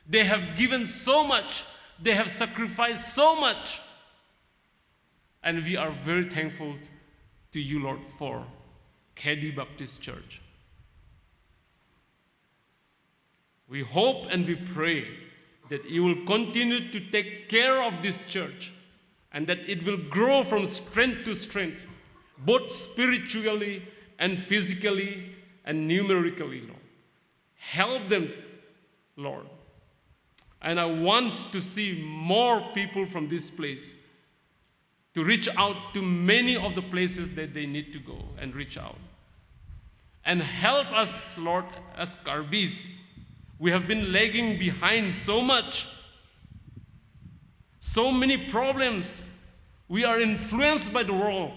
They have given so much, they have sacrificed so much. And we are very thankful to you, Lord, for Khedi Baptist Church. We hope and we pray that you will continue to take care of this church and that it will grow from strength to strength, both spiritually and physically and numerically, Lord. Help them, Lord. And I want to see more people from this place to reach out to many of the places that they need to go and reach out. And help us, Lord, as Karbis. We have been lagging behind so much. So many problems. We are influenced by the world.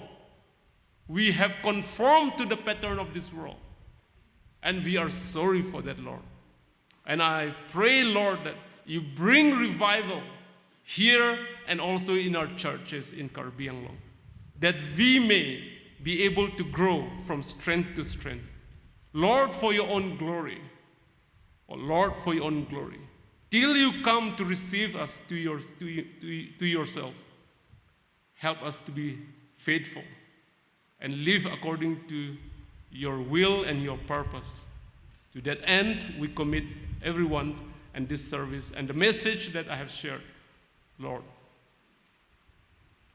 We have conformed to the pattern of this world. And we are sorry for that, Lord. And I pray, Lord, that you bring revival here and also in our churches in Karbi Anglong, that we may be able to grow from strength to strength. Lord, for your own glory. Oh Lord, for your own glory. Till you come to receive us to, your, to, you- to, you- to yourself, help us to be faithful and live according to your will and your purpose. To that end, we commit everyone and this service and the message that I have shared, Lord,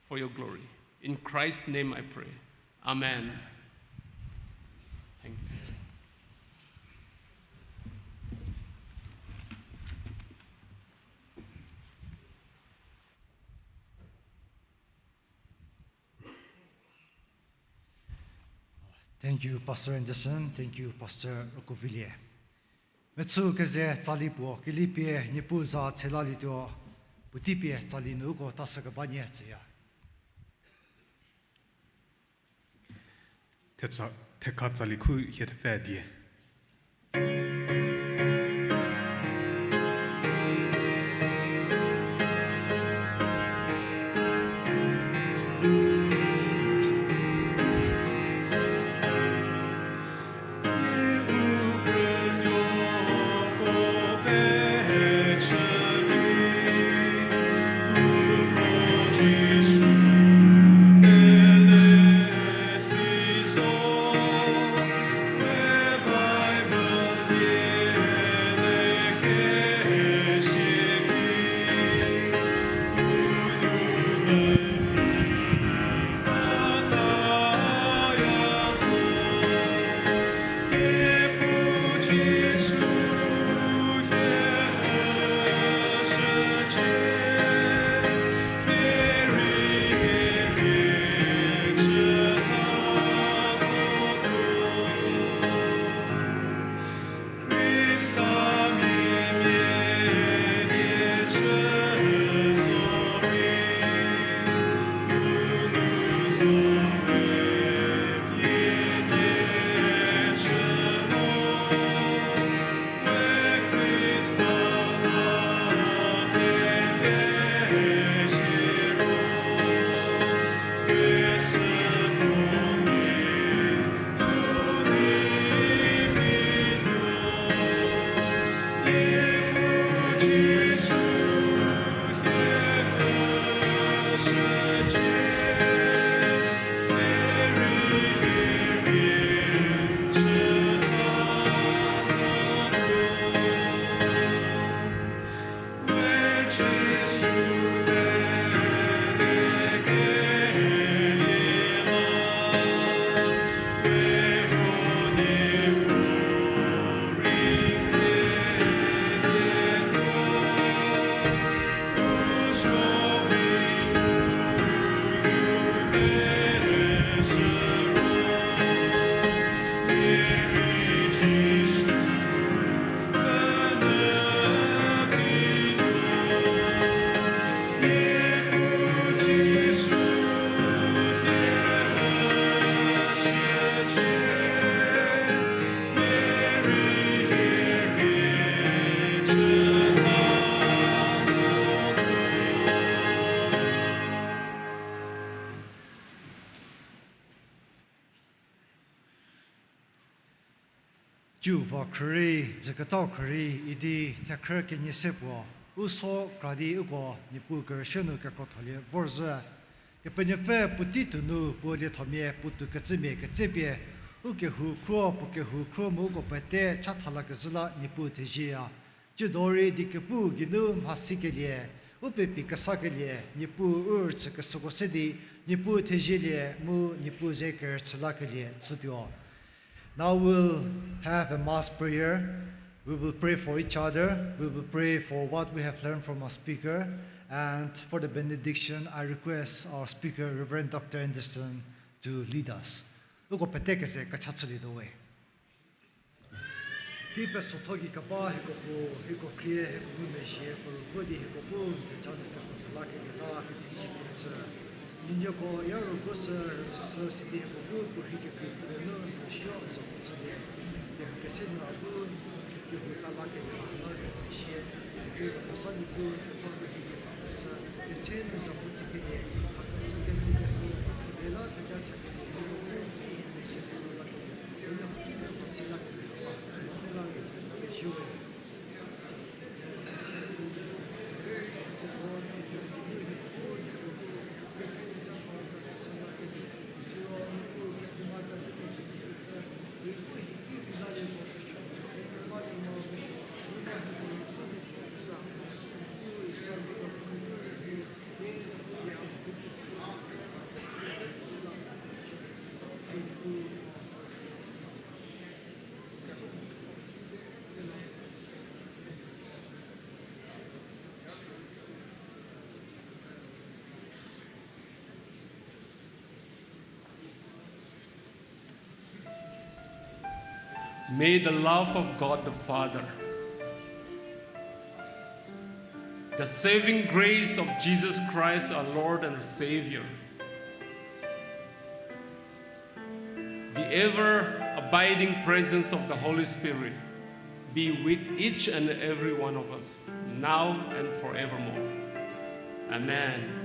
for your glory. In Christ's name I pray. Amen. Thank you. Thank you, Pastor Anderson. Thank you, Pastor Rokovilie. Mechü keze tsali puo, kelipie Niepuu za tshelalietuo. Puotei pie tsali nu uko tasü keba nie tsüya. Thetsa-, thekha tsali khu hie thepfü die. Ju va khrüri, dzüketau khrüri, idi thekhrü kenie se puo, u so kra di uko Niepuu kerüshü nu kekrotholie vorzhü. Kepenuopfü puotei tuonu puo liethomia puotou kecümia ketsepie, u kehou khruo, puo kehou khruo mu uko pete chatha lakezhü la Niepuu thezieya. Tsiedo rei di kepu geinu mhasikelie, u pepi kesakelie, Niepuu u rüchü kesüko se di, Niepuu thezielie mu Niepuu ze kerüchü lakelie chütuo. Now we'll have a mass prayer. We will pray for each other. We will pray for what we have learned from our speaker. And for the benediction, I request our speaker, Reverend Doctor Anderson, to lead us. Uko pete keze kecha chülietuo we. Tei pesotho gei keba hieko puo, hieko khrie, hieko ngumezhie, puo rüguo di hieko bu n theja nu kephouma lakelie la kethezie pie chü. Nieko ya rüguo sü rüchüshü sidi hieko bu puorhi kekrei tsü nunu n rüsuo n za puo chülie. Kehou kese nu a bu kehou ta lakelie la kethezie, kehou kesa Niepuu, kehou kehou kesa, ketse nu za puo chükelie, hakesü kenu kesü, lela theja chükelie, hieko bu ki n mezhie puo lakelie. May the love of God the Father, The saving grace of Jesus Christ, our Lord and Savior, the ever abiding presence of the Holy Spirit be with each and every one of us, now and forevermore. Amen.